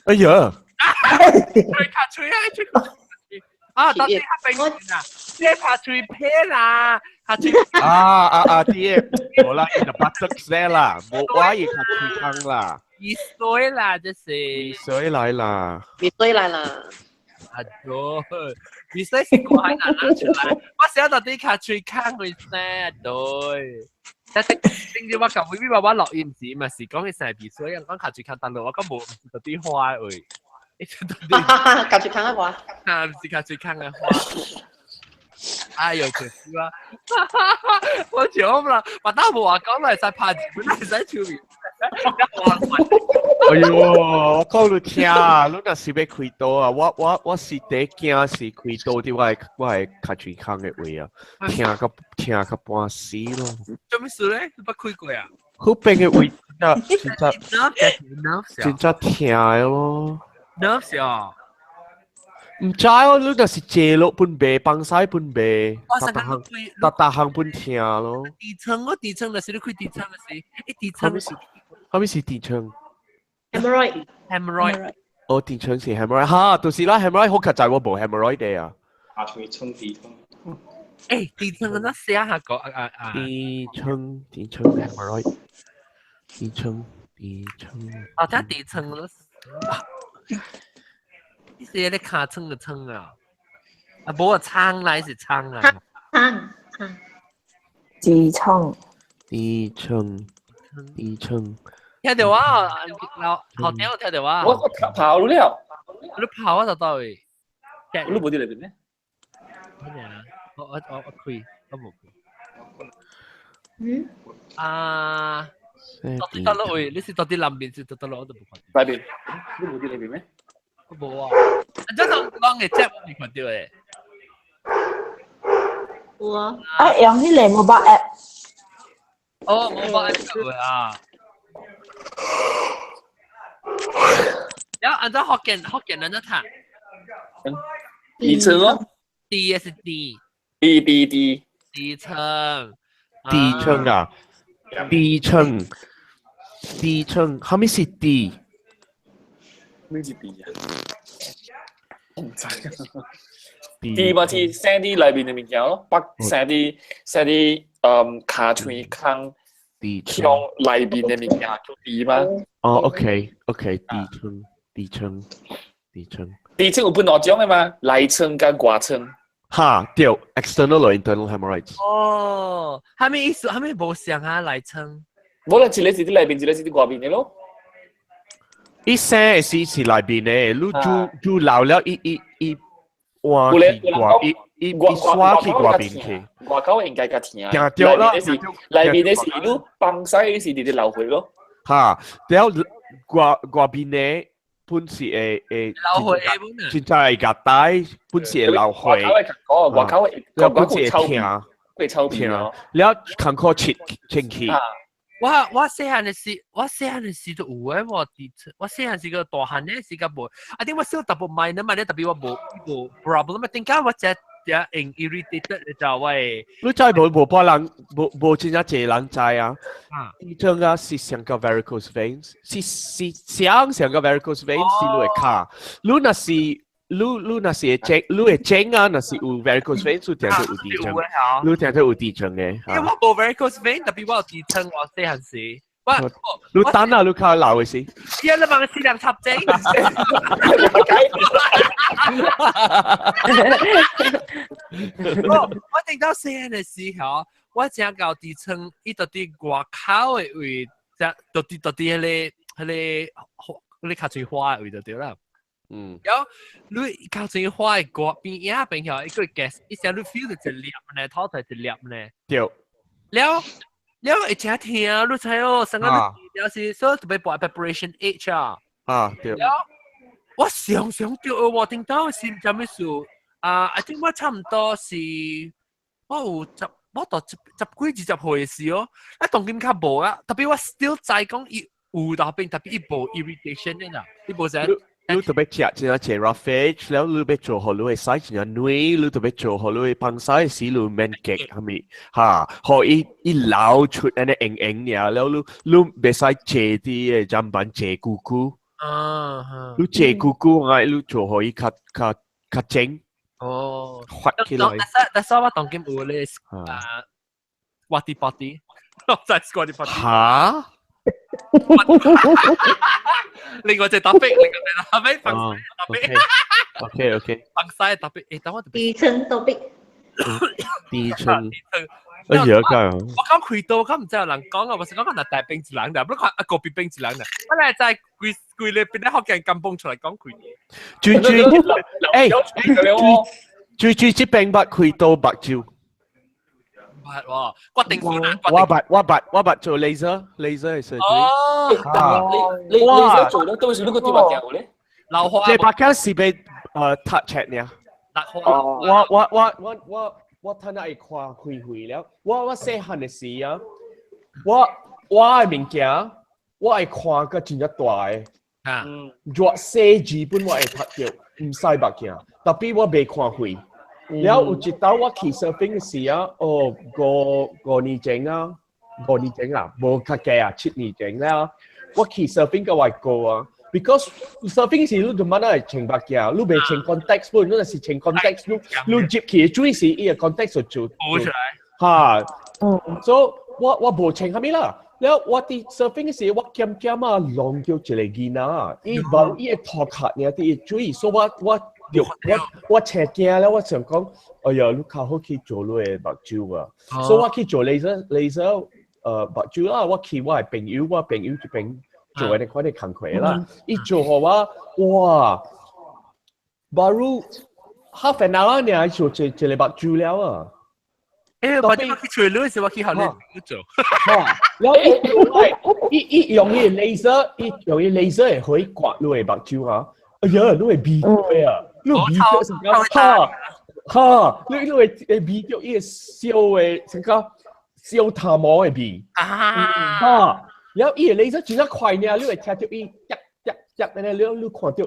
哎呀！吹卡吹啊吹！啊，到底較平啊？這尻喙皮啦，尻喙啊啊啊！啲無啦，伊就 buttocks 咧啦，無我伊尻喙空啦。鼻水啦，這是。鼻水來啦。鼻水來啦。啊對，鼻水是過海難拿出來，我想到底跤喙空會聲，對。但係正正我舊會邊話我錄音時嘛是講佢成鼻水，人講跤喙空，但係我講無唔是到底花位。跤喙空嘅話。啊，唔是跤喙空嘅花。哎呦，可惜啊！我笑啦，我當無話講來使拍，本來使出面。哎呦，我講你聽啊，你若是欲開刀啊，我是第一驚是開刀佇我的跤喙空的位啊，疼到半死咯。做咩事咧？你捌開過啊？好邊的位真正真正疼的咯。 nerve 啊！毋知哦，你若是坐落本袂，放屎本袂，逐逐項逐逐項本疼咯。痔瘡我痔瘡就是你開痔瘡就是，一痔瘡是，啥物是痔瘡？hemorrhoid。 hemorrhoid。哦，痔瘡是 hemorrhoid，哈，就是啦，hemorrhoid 好實在我無 hemorrhoid 的啊。啊，像瘡痔瘡。欸，痔瘡敢若寫下個啊啊啊！痔瘡，痔瘡 hemorrhoid，痔瘡，痔瘡。啊，這痔瘡咯。你是咧尻瘡嘅瘡啊？啊，無啊，瘡來是瘡啊。瘡瘡。痔瘡。痔瘡，痔瘡。聽到啊，老後點我聽到啊。我跑了。你跑啊就到位。你無佇內面咩？咩啊？我開，我無開。嗯。啊。到底到落位？你是到底南邊是到底落我都無看到。內邊，你無佇內面咩？我無啊。啊，這種講嘅這我未看到誒。有啊。啊，用彼個 mobile app。哦，mobile app 有啊。然後按照福建人怎讀？痔瘡咯。 D 是 D。 D D D。痔瘡。痔瘡啊！痔瘡，痔瘡，啥物是 D？咩是 D 啊？我毋知。D 嘛是生佇內面的物件咯，北生佇跤喙空腔內面的物件叫 D 嘛。哦，OK，OK，痔瘡，痔瘡，痔瘡。痔瘡有分兩種的嘛，內瘡佮外瘡。哈，對，external 或 internal hemorrhoids。哦，啥物意思？啥物無相啊？內瘡？無啦，一個是佇內面，一個是佇外面的咯。伊生的時是內面的，你煮煮老了，伊伊伊換去外，伊伊伊刷去外面去。外口應該較疼。疼著啦。內面的是你放屎的是直直流血咯。哈，了外外面的本是會流血的真正會夾帶，本是會流血。外口會較外口會，了本是會疼，會臭屁了艱苦切清氣。我細漢的時，我細漢的時就有誒，我佇我細漢時個大漢的時間無，啊點我小淡薄買呢嘛咧，特別我無無 problem 啊，點解我只只用 irritated 就我？你知無無半人無無真正濟人知啊？痔瘡啊是像個 varicose veins，是像個 varicose veins 是你的跤，你若是你若是會整，你會整啊，若是有 varicose veins，你定做有痔瘡，你定做有痔瘡的。因為我無 varicose vein，特別我有痔瘡，我細漢時。我你等啊，你較老的時。呀，你問四兩插針。我等到細漢的時候，我正到痔瘡，伊到佇外口的位，就到佇彼個跤喙花的位就對啦。然後你跤喙花的外邊影邊吼，伊個 gas，伊成你 feel 到一粒呢，頭頭一粒呢。對。了了會誠疼，你知哦，上個了是所以特別播 preparation H 啊。啊，對。了，我常常著我聽到是啥物事啊？I think 我差唔多是，我有十，我到十幾二十歲的時哦，啊，當今較無啊，特別我 still 知講伊有特別特別伊無 irritation 的啦，伊無啥。你特別食真正 roughage，了你欲做予你的屎真正軟，你特別做予你的放屎時你免結啥物，哈，予伊伊流出按呢硬硬爾，了你你袂使坐佇个砧板坐久久。你坐久久啊，你做予伊較較較精。哦。發起來。但是我當今有咧啊，squatty potty，我在 squatty potty。哈？另外一個 topic，另外一個 topic，放晒 topic。 OK。放晒 topic，誒，等我低層 topic。低層。哎呀，咁。我講開刀，我唔知有人講啊，我是講講大兵一人的，不過啊個別兵一人的。我來在規規個邊咧福建甘榜出來講開刀。最最，誒，最最這邊捌開刀目睭。捌喎，決定數啦。我捌做 laser 嘅 surgery。哦，你你做咧，到時你個點目鏡咧？流花。這目鏡是被touch 呢。流花。我睇下會看開開了，我細漢的時啊，我的物件，我會看個真正大的，熱細字本我會讀到，毋使目鏡，特別我袂看開。了有一道我去 surfing 的時啊，哦，五年前啊，五年前啊，無較濟啊，7年前了，我去 surfing 個外國啊。Because surfing 時你就乜都係穿目鏡，你袂穿 context 本，你若是穿 context，你入去水時，伊個 context 就做出來。哈，所以我無穿啥物啦。了我佇 surfing 時，我漸漸啊弄到一個囡仔，伊無伊個頭殼爾佇水，所以我赤驚了，我想講，哎呀，你較好去做你的目睭啊。所以我去做 laser 目睭啦，我去我的朋友，我朋友這邊。做的款的工課啦，伊做予我，哇，baru half an hour 爾做一一個目睭了啊！欸，我去揣你時，我去學你做。然後伊伊用伊 laser，伊用伊 laser 會可以刮你的目睭啊！哎呀，你會味到啊！你味到成個哈哈，你會味到伊個燒的成個燒頭毛的味啊！哈！然後伊個 laser 真正快呢，你會聽到伊夾夾夾呢，你看到就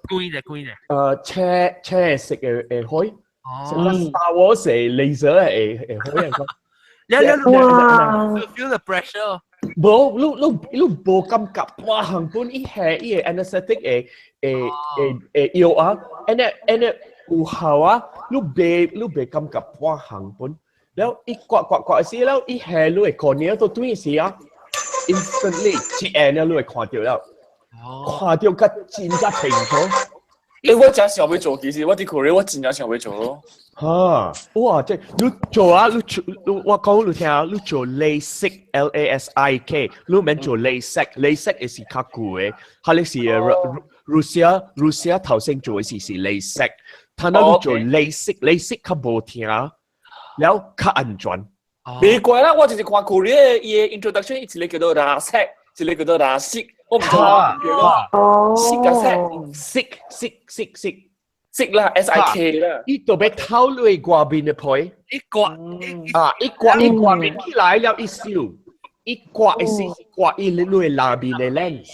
關咧關咧，青青色的的火，成個 Star Wars 的 laser 的的火樣講。你你你 feel the pressure？無，你你無感覺，哇！行本伊下伊個 anesthetic 的的的的藥啊，按呢按呢有效啊，你袂感覺半項本。然後伊刮刮刮時，了伊下你的 cornea 都對時啊。instantly 一下呢，你會看到了，看到較真正清楚。欸，我真想欲做，其實我佇 Korea 我真正想欲做咯。哈，哇！這你做啊，你做，我講你聽啊，你做 LASIK L A S I K，你免做 LASIK，LASIK 是較貴的，哈你是 Russia 頭先做的是 LASIK，他那你做 LASIK，LASIK 較無疼，了較安全。別怪啦，我就是看 Korea 伊的 introduction，一個叫做 LASIK，一個叫做 LASIK，我毋知道。哦，色甲色，色色色色色啦，S I K 啦。伊就欲偷你外面的皮，一刮啊，一刮一刮面起來了，伊燒，一刮一是刮伊你的內面的 lens，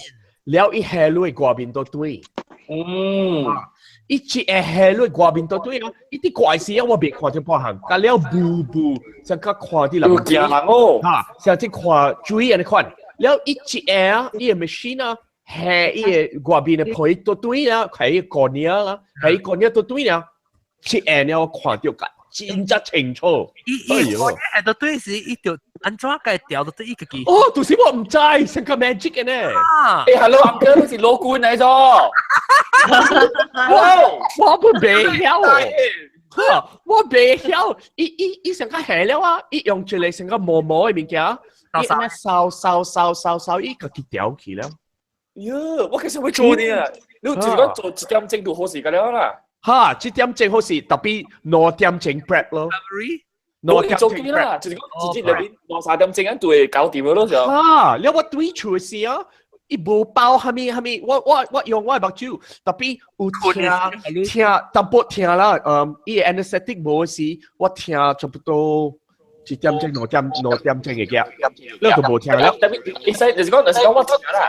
了伊下你外面都對。伊一下下你外面都對啊，伊佇刮時啊，我袂看到半項，甲了霧霧，像較看佇人。有驚人哦。哈，像這看水按呢款，了伊一下啊，伊的 machine 啊，下伊的外面的皮都對啊，係伊 cornea 啦，係伊 cornea 都對啊，一下呢我看到甲真正清楚。伊伊下都對時，伊就按怎個調都對伊家己。哦，就是我毋知，成個 magic 的呢。啊！欸，hello uncle，你是老官嚟咗？我不袂曉哦，我袂曉，伊伊伊成個下了啊，伊用一個成個毛毛的物件，伊按呢掃掃掃掃掃，伊家己調去了。喲，我其實會做呢，你就是講做一點鐘就好時間了啦。哈，一點鐘好時，特別2點鐘 prep 咯。2點鐘啦，就是講直接裏邊2、3點鐘啊，就會搞掂咯就。哈，了我對厝時啊，伊無包蝦米蝦米，我用我的目睭，特別有聽聽淡薄聽啦，伊個 anesthetic 無時，我聽差不多1點鐘、2點、2點鐘嘅嘅，你就無聽了。特別會使就是講我聽啦。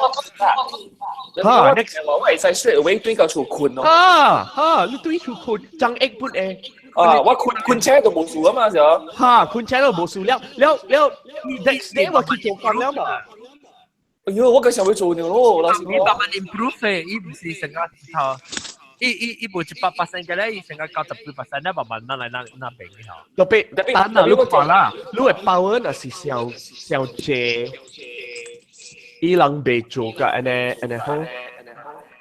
哈，next 我會使 straight away 對到厝睏咯。哈哈，你對厝睏，張一本會。啊，我睏睏車都無事啊嘛，就。哈，睏車都無事了，了了，next day 我去做工了嘛。哎喲，我計想欲做了咯，老師。伊慢慢 improve 嘅，伊毋是成個頭，伊伊伊無100% 嘅咧，伊成個90% 咧，慢慢那來那那邊嘅吼。特別等啊，你看啦，你的 power 若是上上濟。伊人袂做甲按呢按呢好。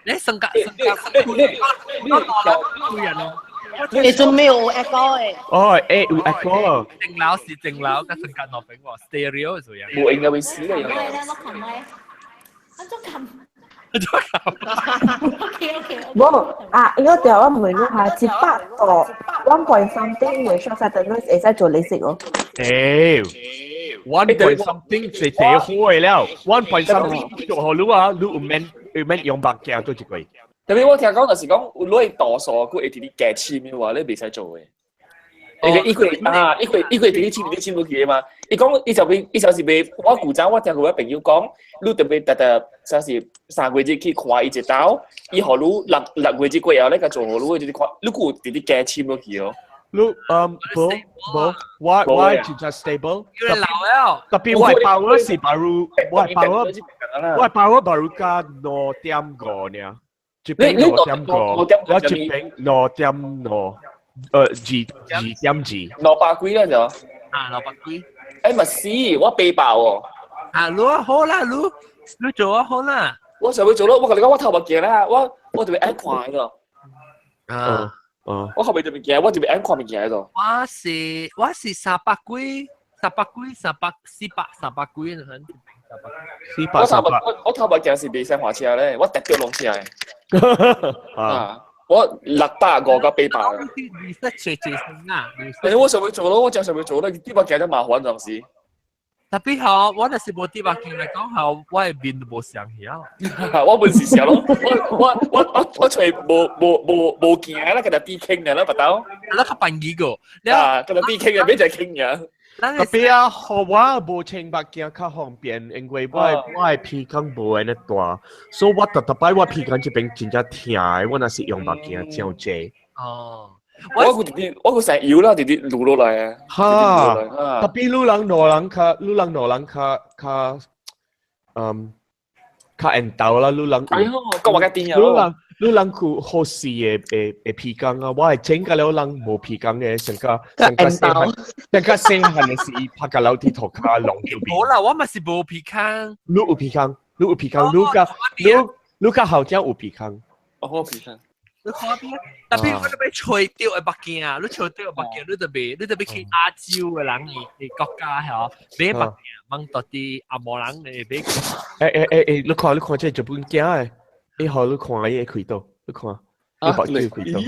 你性格性格，你我人咯。你做咩有 echo 誒？哦，欸有 echo。正樓是正樓，甲性格諾比喎，stereo 做樣。無用就會死嘅。我琴咪，我做琴。OK OK。無啊，應該對我問你下，100度 1 point something 會 short circuit 會使做 LASIK 哦。欸， 1 point something 是第好嘅了，1 point something 做好你啊，你有免有免用目鏡做一個。特別我聽講就是講，你會度數，佢會直直加簽嘅話，你袂使做嘅。伊個伊個啊，伊個伊個直直簽，直直簽落去嘅嘛。伊講伊就變，伊就是袂。我舊早我聽過我朋友講，你特別特特，就是3個月去看伊一道，伊予你6個月過後，你共做予你，就是看，你閣有直直加簽落去哦。你嗯，無無，我我真正 stable。要老了。特別我 power 是 baru，我 power，我 power baru 加2.5呢。這邊2.5，我這邊2.5，2.2。200幾啦就。啊，200幾。欸，咪是，我800喎。啊，你好啦，你你做啊好啦。我上尾做咯，我共你講，我頭目鏡啦，我我特別愛看個。啊。哦。我後面特別鏡，我特別愛看物件個。我是300幾，300幾，300 400 300幾，很。400 300。我我頭目鏡是袂使換車咧，我特別攏車的。啊！我650到800。你識最最先啊！欸，我上尾做咯，我真上尾做咯，啲目鏡真麻煩當時。特別好，我若是無啲目鏡來講好，我的面都無相起啊。我本是想咯，我我我我我揣無無無無鏡啦，共他比傾嘅啦，白頭。咱較便宜個。啊，共他比傾嘅，別再傾嘅。特別啊，予我無穿目鏡較方便，因為我我的鼻孔無按呢大，所以我逐逐擺我鼻孔這邊真正疼的，我若是用目鏡真濟。哦。我有直直，我有成油啦，直直滷落來啊。哈，特別女人老人較，女人老人較較，嗯，較緣投啦，女人。哎喲，講話較甜啊。女人女人有好細的的的鼻孔啊，我會整個了人無鼻孔的，上較上較細漢，上較細漢的是伊拍個樓梯塗跤弄掉。無啦，我嘛是無鼻孔。你有鼻孔，你有鼻孔，你較你你較後生有鼻孔。哦，我鼻孔。你看邊？特別我都欲吹掉的目鏡啊！你吹掉的目鏡，你就袂，你就欲去亞洲的人的國家吼，買目鏡，問到啲阿毛人會買。欸欸欸欸，你看你看這日本囝的，伊予你看伊會開刀，你看，伊目鏡開刀。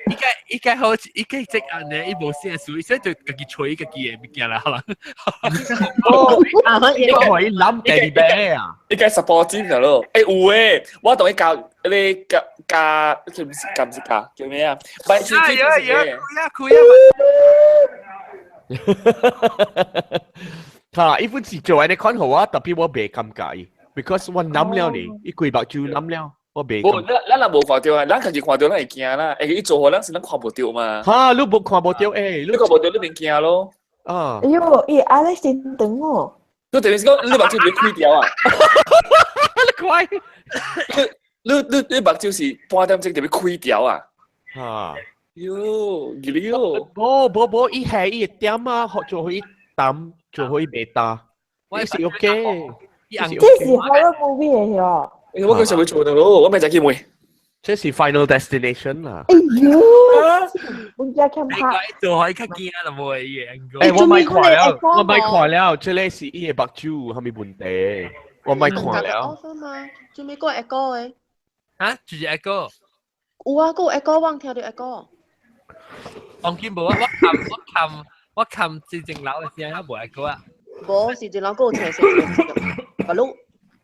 伊個伊個好，伊個這按呢，伊無啥事，所以就家己吹家己的物件啦，可能。哦，伊可以攬第二擺啊！伊個 support 嘅咯，欸有誒，我同伊教你教教，叫唔是教唔是教，叫咩啊？哎呀呀，開啊開啊！哈，伊本是做按呢款予我，特別我袂尷尬，because 我諗了呢，伊規目睭諗了。我袂。無，咱咱若無看著啊，咱家己看著咱會驚啦。會伊做予咱是咱看無著嘛。哈，你無看無著欸，你看無著你免驚咯。啊。哎喲，伊 eyelash 真長哦。你等於是講你目睭袂開掉啊？你快！你你你目睭是半點鐘就欲開掉啊？哈。喲，你喲。無無無，伊係伊會點啊，做予伊淡，做予伊袂焦。伊是 OK。這是 horror movie 的喲。我叫啥物做的咯？我明仔去問。這是 Final Destination 啦。哎喲，我家看拍。做可以較驚啦，無會贏。欸，我莫看了，我莫看了，這個是伊的目睭有啥物問題？我莫看了。做咩閣 echo 的？啊，就是 echo。有啊，閣有 echo，我聽著 echo。當今無啊，我冚我冚我冚真正老的聲，也無 echo 啊。無，是正老閣有青色青色。白鷺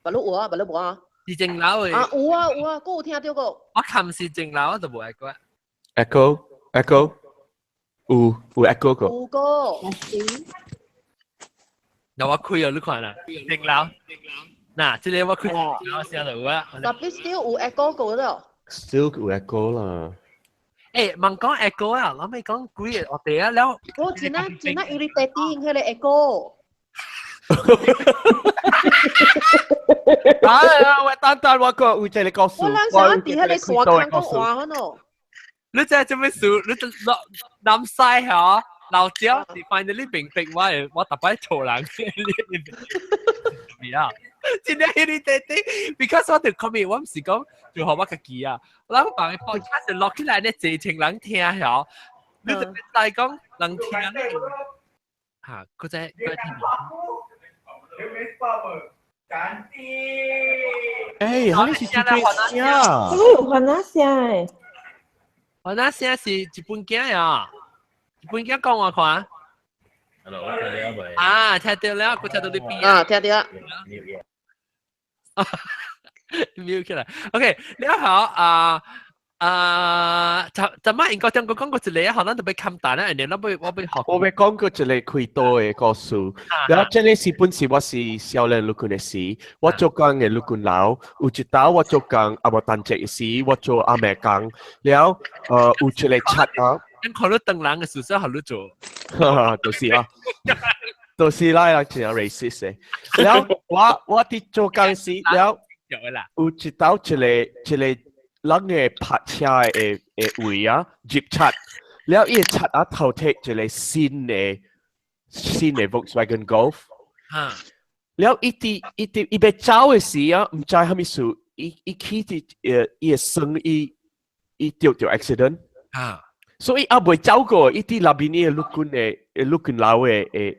白鷺有啊，白鷺無啊。是正老的。啊有啊有啊，閣有聽著個。我冚是正老就無 echo 啊。 Echo echo 有有 echo 個。有個。那我開啊，你看啦，正老。嗱，這個我開老聲就有啊。特別 still 有 echo 個咯。 Still 有 echo 啦。欸，問講 echo 啊，諗起講幾個我哋啊了。我真啊真啊 irritating 彼個 echo。啊！我等等我個有這個故事。我人想佇彼個山空講話喏。你這做咩事？你落南西嚇，老椒是 finally 明白我我特別錯人。你啊！真正 irritating because 我就 comment 我毋是講就予我家己啊，人放 podcast 錄起來咧，濟千人聽曉，你就別再講人聽咧，嚇，佢在佢聽。誒，係是這個聲？哦，還那聲？還那聲是一本鏡呀，一本鏡講我看。 Hello，聽到未？啊，聽到了，我聽到你邊啊，聽到。 mute 起來。OK，你好啊啊，就怎麼應該聽我講過一個，可能就被冚蛋啦，人哋我要我要學。我欲講過一個開刀的故事。然後這個是本是我是少年陸軍的時，我做工的陸軍樓，有一道我做工阿無單隻時，我做阿妹工，了有一個賊啊。你看到當人的事實，好你做。就是啊，就是啦，人真 racist 的。了我佇做工時，了有一道一個一個人的泊車的的位啊，入賊，了伊個賊啊偷提一個新的 Volkswagen Golf。了伊佇伊佇伊欲走的時啊，毋知啥物事，伊伊去佇伊的身伊伊著著 accident。所以猶未走過，伊佇內面伊個陸軍的陸軍樓的的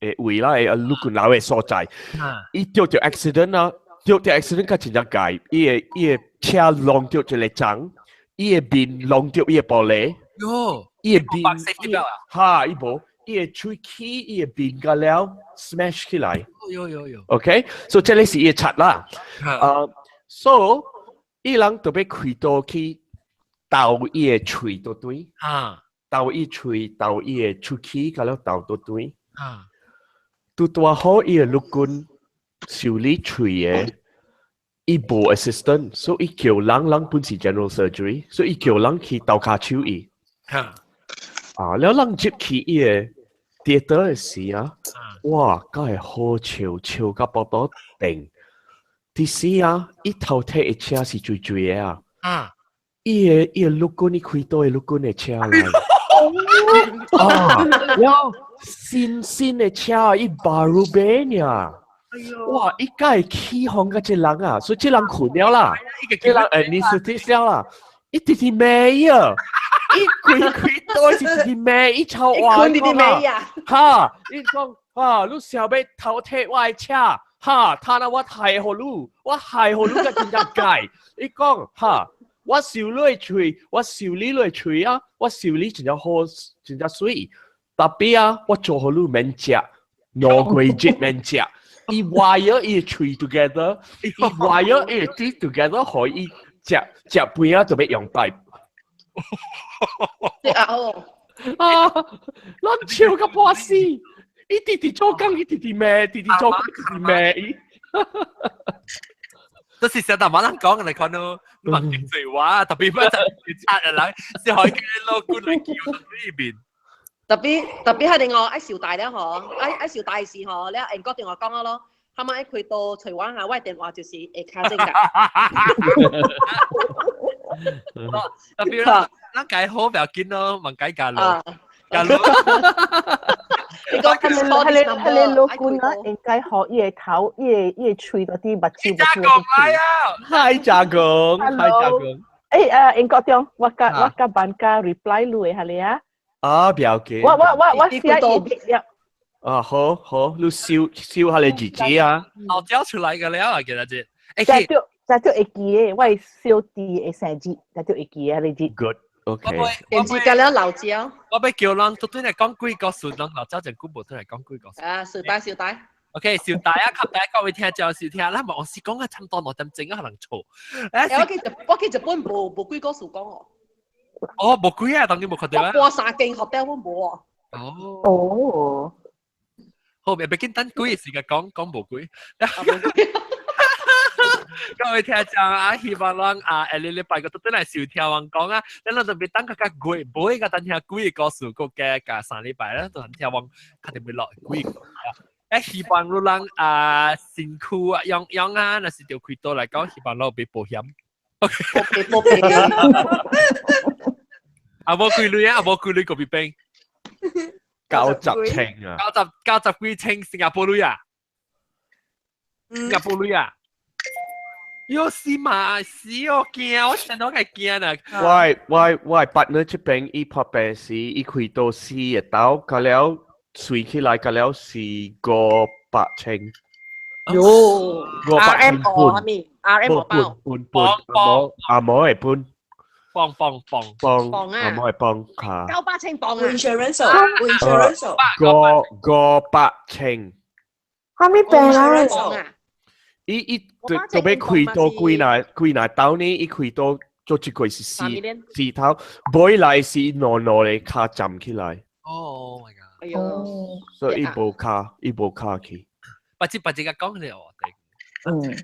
的位啦，的陸軍樓的所在，伊著著 accident 啊，著著 accident 較真正解，伊的伊的車弄著一個欉，伊的面弄著伊的玻璃，伊的面，哈，伊無，伊的喙齒，伊的面甲了 smash 起來。喲喲喲。 OK，所以這個是伊的賊啦。啊，所以伊人就欲開刀去鬥伊的喙倒對，鬥伊喙，鬥伊的喙齒，甲了鬥倒對。拄拄好伊的陸軍修理喙的，伊無 assistant，所以伊叫人人本是 general surgery，所以伊叫人去鬥跤手伊。啊，了人入去伊的 theatre 的時啊，哇，敢會好笑，笑甲腹肚定。第時啊，伊偷提的車是水水的啊。伊的伊的陸軍，伊開刀的陸軍的車來。啊，了新新的車，伊 baru 買爾。哇！伊敢會起哄甲這人啊，所以這人睏了啦，這人 anesthetist 了啦，伊直直罵伊啊，伊開開刀是直直罵，伊臭話伊直直罵伊啊，哈！伊講哈，你想欲偷提我的車，哈！他那我害予你，我害予你甲真正解。伊講哈，我修你的喙，我修理你的喙啊，我修理真正好，真正媠。Tapi 啊，我做予你免食，2個月免食。伊 wire 伊喙 together，伊 wire 伊 teeth together，予伊食食飯啊就欲用 pipe。啊哦，啊！咱笑甲半死，伊直直做工，伊直直罵，直直做工，直直罵伊。都是成日冇人講，你看到問極嘴話，特別乜就賊人，是可以叫老官嚟叫到呢邊。特別特別係另外愛受大了嗬，愛愛受大事嗬，你英國電話講咗咯，他們愛開刀找我下，我電話就是會卡正㗎。特別咱解好唔要緊咯，問解價咯，價咯。你講佢哋佢哋老官啊，應該學伊個頭，伊個伊個喙嗰啲目睭。加工來啊！嗨，加工，嗨，加工。誒啊，英國中，我甲我甲班家 reply 你的係咪啊？啊，不要緊。我我我我寫伊了。啊，好好，你燒燒下你自己啊。我交出來個了啊，其實這。就就就就會記的，我小弟的生日，就就會記的，你知。 Good。OK。電視加了老椒。我欲叫人都對來講幾個事，人老椒就久無對來講幾個事。啊，小大小大。 OK，小大啊，給大家各位聽眾收聽，咱無是講啊，差不多2點鐘啊，可能錯。欸，我去日本無無幾個事講哦。哦，無幾啊，當然無看到啊。我三間學校我無哦。哦。哦。好，別緊等幾個時間講講無幾。各位聽眾啊，希望咱啊，下禮拜個都轉來收聽阮講啊，咱咱特別等較較月尾個等聽幾個故事，閣加加3禮拜啦，都聽阮較特別落幾個。誒，希望你人啊身軀啊樣樣啊，若是著開刀來講，希望攏欲保險。保保險。啊，無幾鐳啊，無幾鐳個別病。90千啊！九十九十幾千新加坡鐳啊！新加坡鐳啊！喲死嘛死哦驚，我聽到係驚啊！我 partner 這邊伊破病時，伊開刀四個刀，甲了隨起來，甲了是500千。喲500千，RM 哦，係咪？RM 我包。半半阿毛阿毛會半。幫幫幫幫幫啊阿毛會幫下。 900千磅啊！Insurance ，insurance 500千。哈咪病啊？伊伊特特別開刀幾若幾若刀呢？伊開刀做一個是四四頭，尾來是軟軟的跤站起來。哦，My God！哎喲，所以伊無跤，伊無跤去。不知不知個講了，嗯。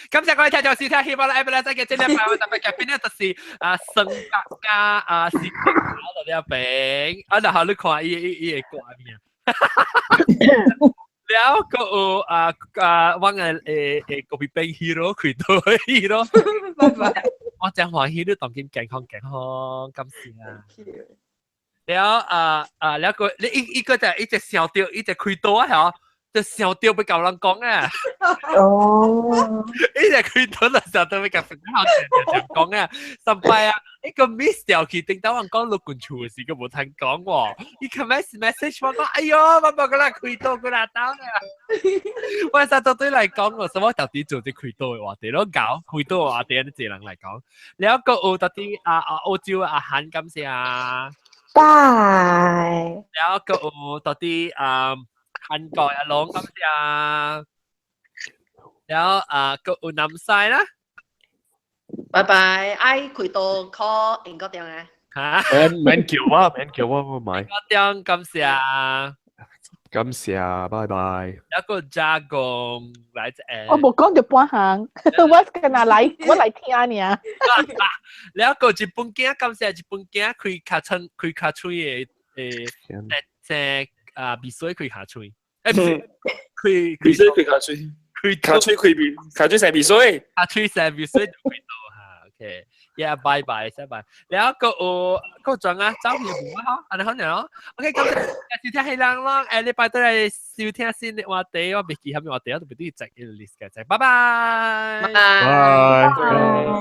感謝各位聽眾收聽，希望咧 Apple 咧，這個禮拜我特別嘉賓咧，就是啊，生格加啊，是搞到呢邊，啊，然後你看伊伊伊會掛咩？了個有啊啊，我嘅誒誒 copy 兵 hero 開到 hero，拜拜。我真歡喜你當今健康健康，感謝啊。了啊啊，了個你一一個就一直笑掉，一直開刀啊，嚇！就笑掉要教人講啊！哦，一直開刀就笑到要教朋友講啊！上擺啊，一個 miss 掉去，頂到人講六棍厝的時，佢無聽講喎。伊個 message 我講，哎喲，我無過來開刀過來刀啊！我實到對來講喎，什麼到底做啲開刀的話題，攏搞開刀的話題，你一人來講。了個有到底啊啊澳洲阿韓感謝啊，拜。了個有到底啊。韓國阿龍感謝啊，然後啊個有南西啦，拜拜，愛開刀 call 英國電啊。嚇，免免叫我，免叫我，我買。英國電感謝啊，感謝，拜拜。一個加工來自我無講就半行，我跟阿來，我來聽爾。了個日本囝感謝日本囝開較撐開較喙的誒誒啊鼻水開較喙。誒，開鼻水開較喙，開較喙開鼻，較喙生鼻水，較喙生鼻水就開到哈。OK，yeah，拜拜，拜拜。然後個有個裝啊，走去無啊，嗬，按呢好咯。OK，咁收聽係人咯，誒，禮拜都來收聽新的話題，我未記啥物話題，我都未對摘個 list 嘅，拜拜，拜拜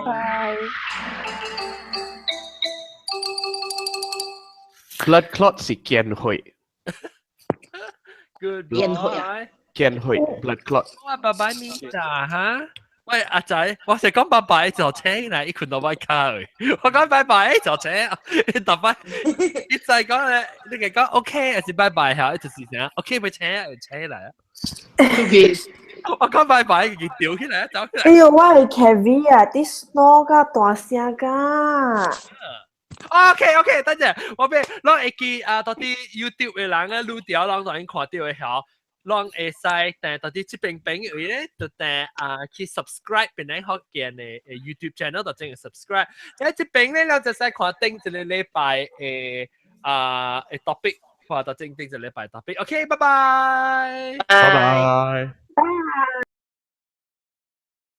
拜。 Blood clot 是見血。 Good 見血啊！見血 blood clot。我拜拜咪咋哈？喂阿仔，我成講拜拜就請嚟，一群到位卡去。我講拜拜就請，你特擺，你再講咧，你嘅講 OK 還是拜拜嚇？就是啥？OK 咪請，請嚟啊！我講拜拜，佢掉起來，走起來。哎呦，我係 Kevin 啊，啲 snow 甲大聲噶。 OK OK，等陣我俾攏會記啊，到底 YouTube 的人咧，愈條攏當看到的曉，攏會使，但到底這邊朋友咧，就但啊去 subscribe 變咱福建的 YouTube channel 就正 subscribe。喺這邊咧，咱就使看頂一個禮拜的啊的 topic，看到正頂一個禮拜 topic。OK，拜拜，拜拜，拜。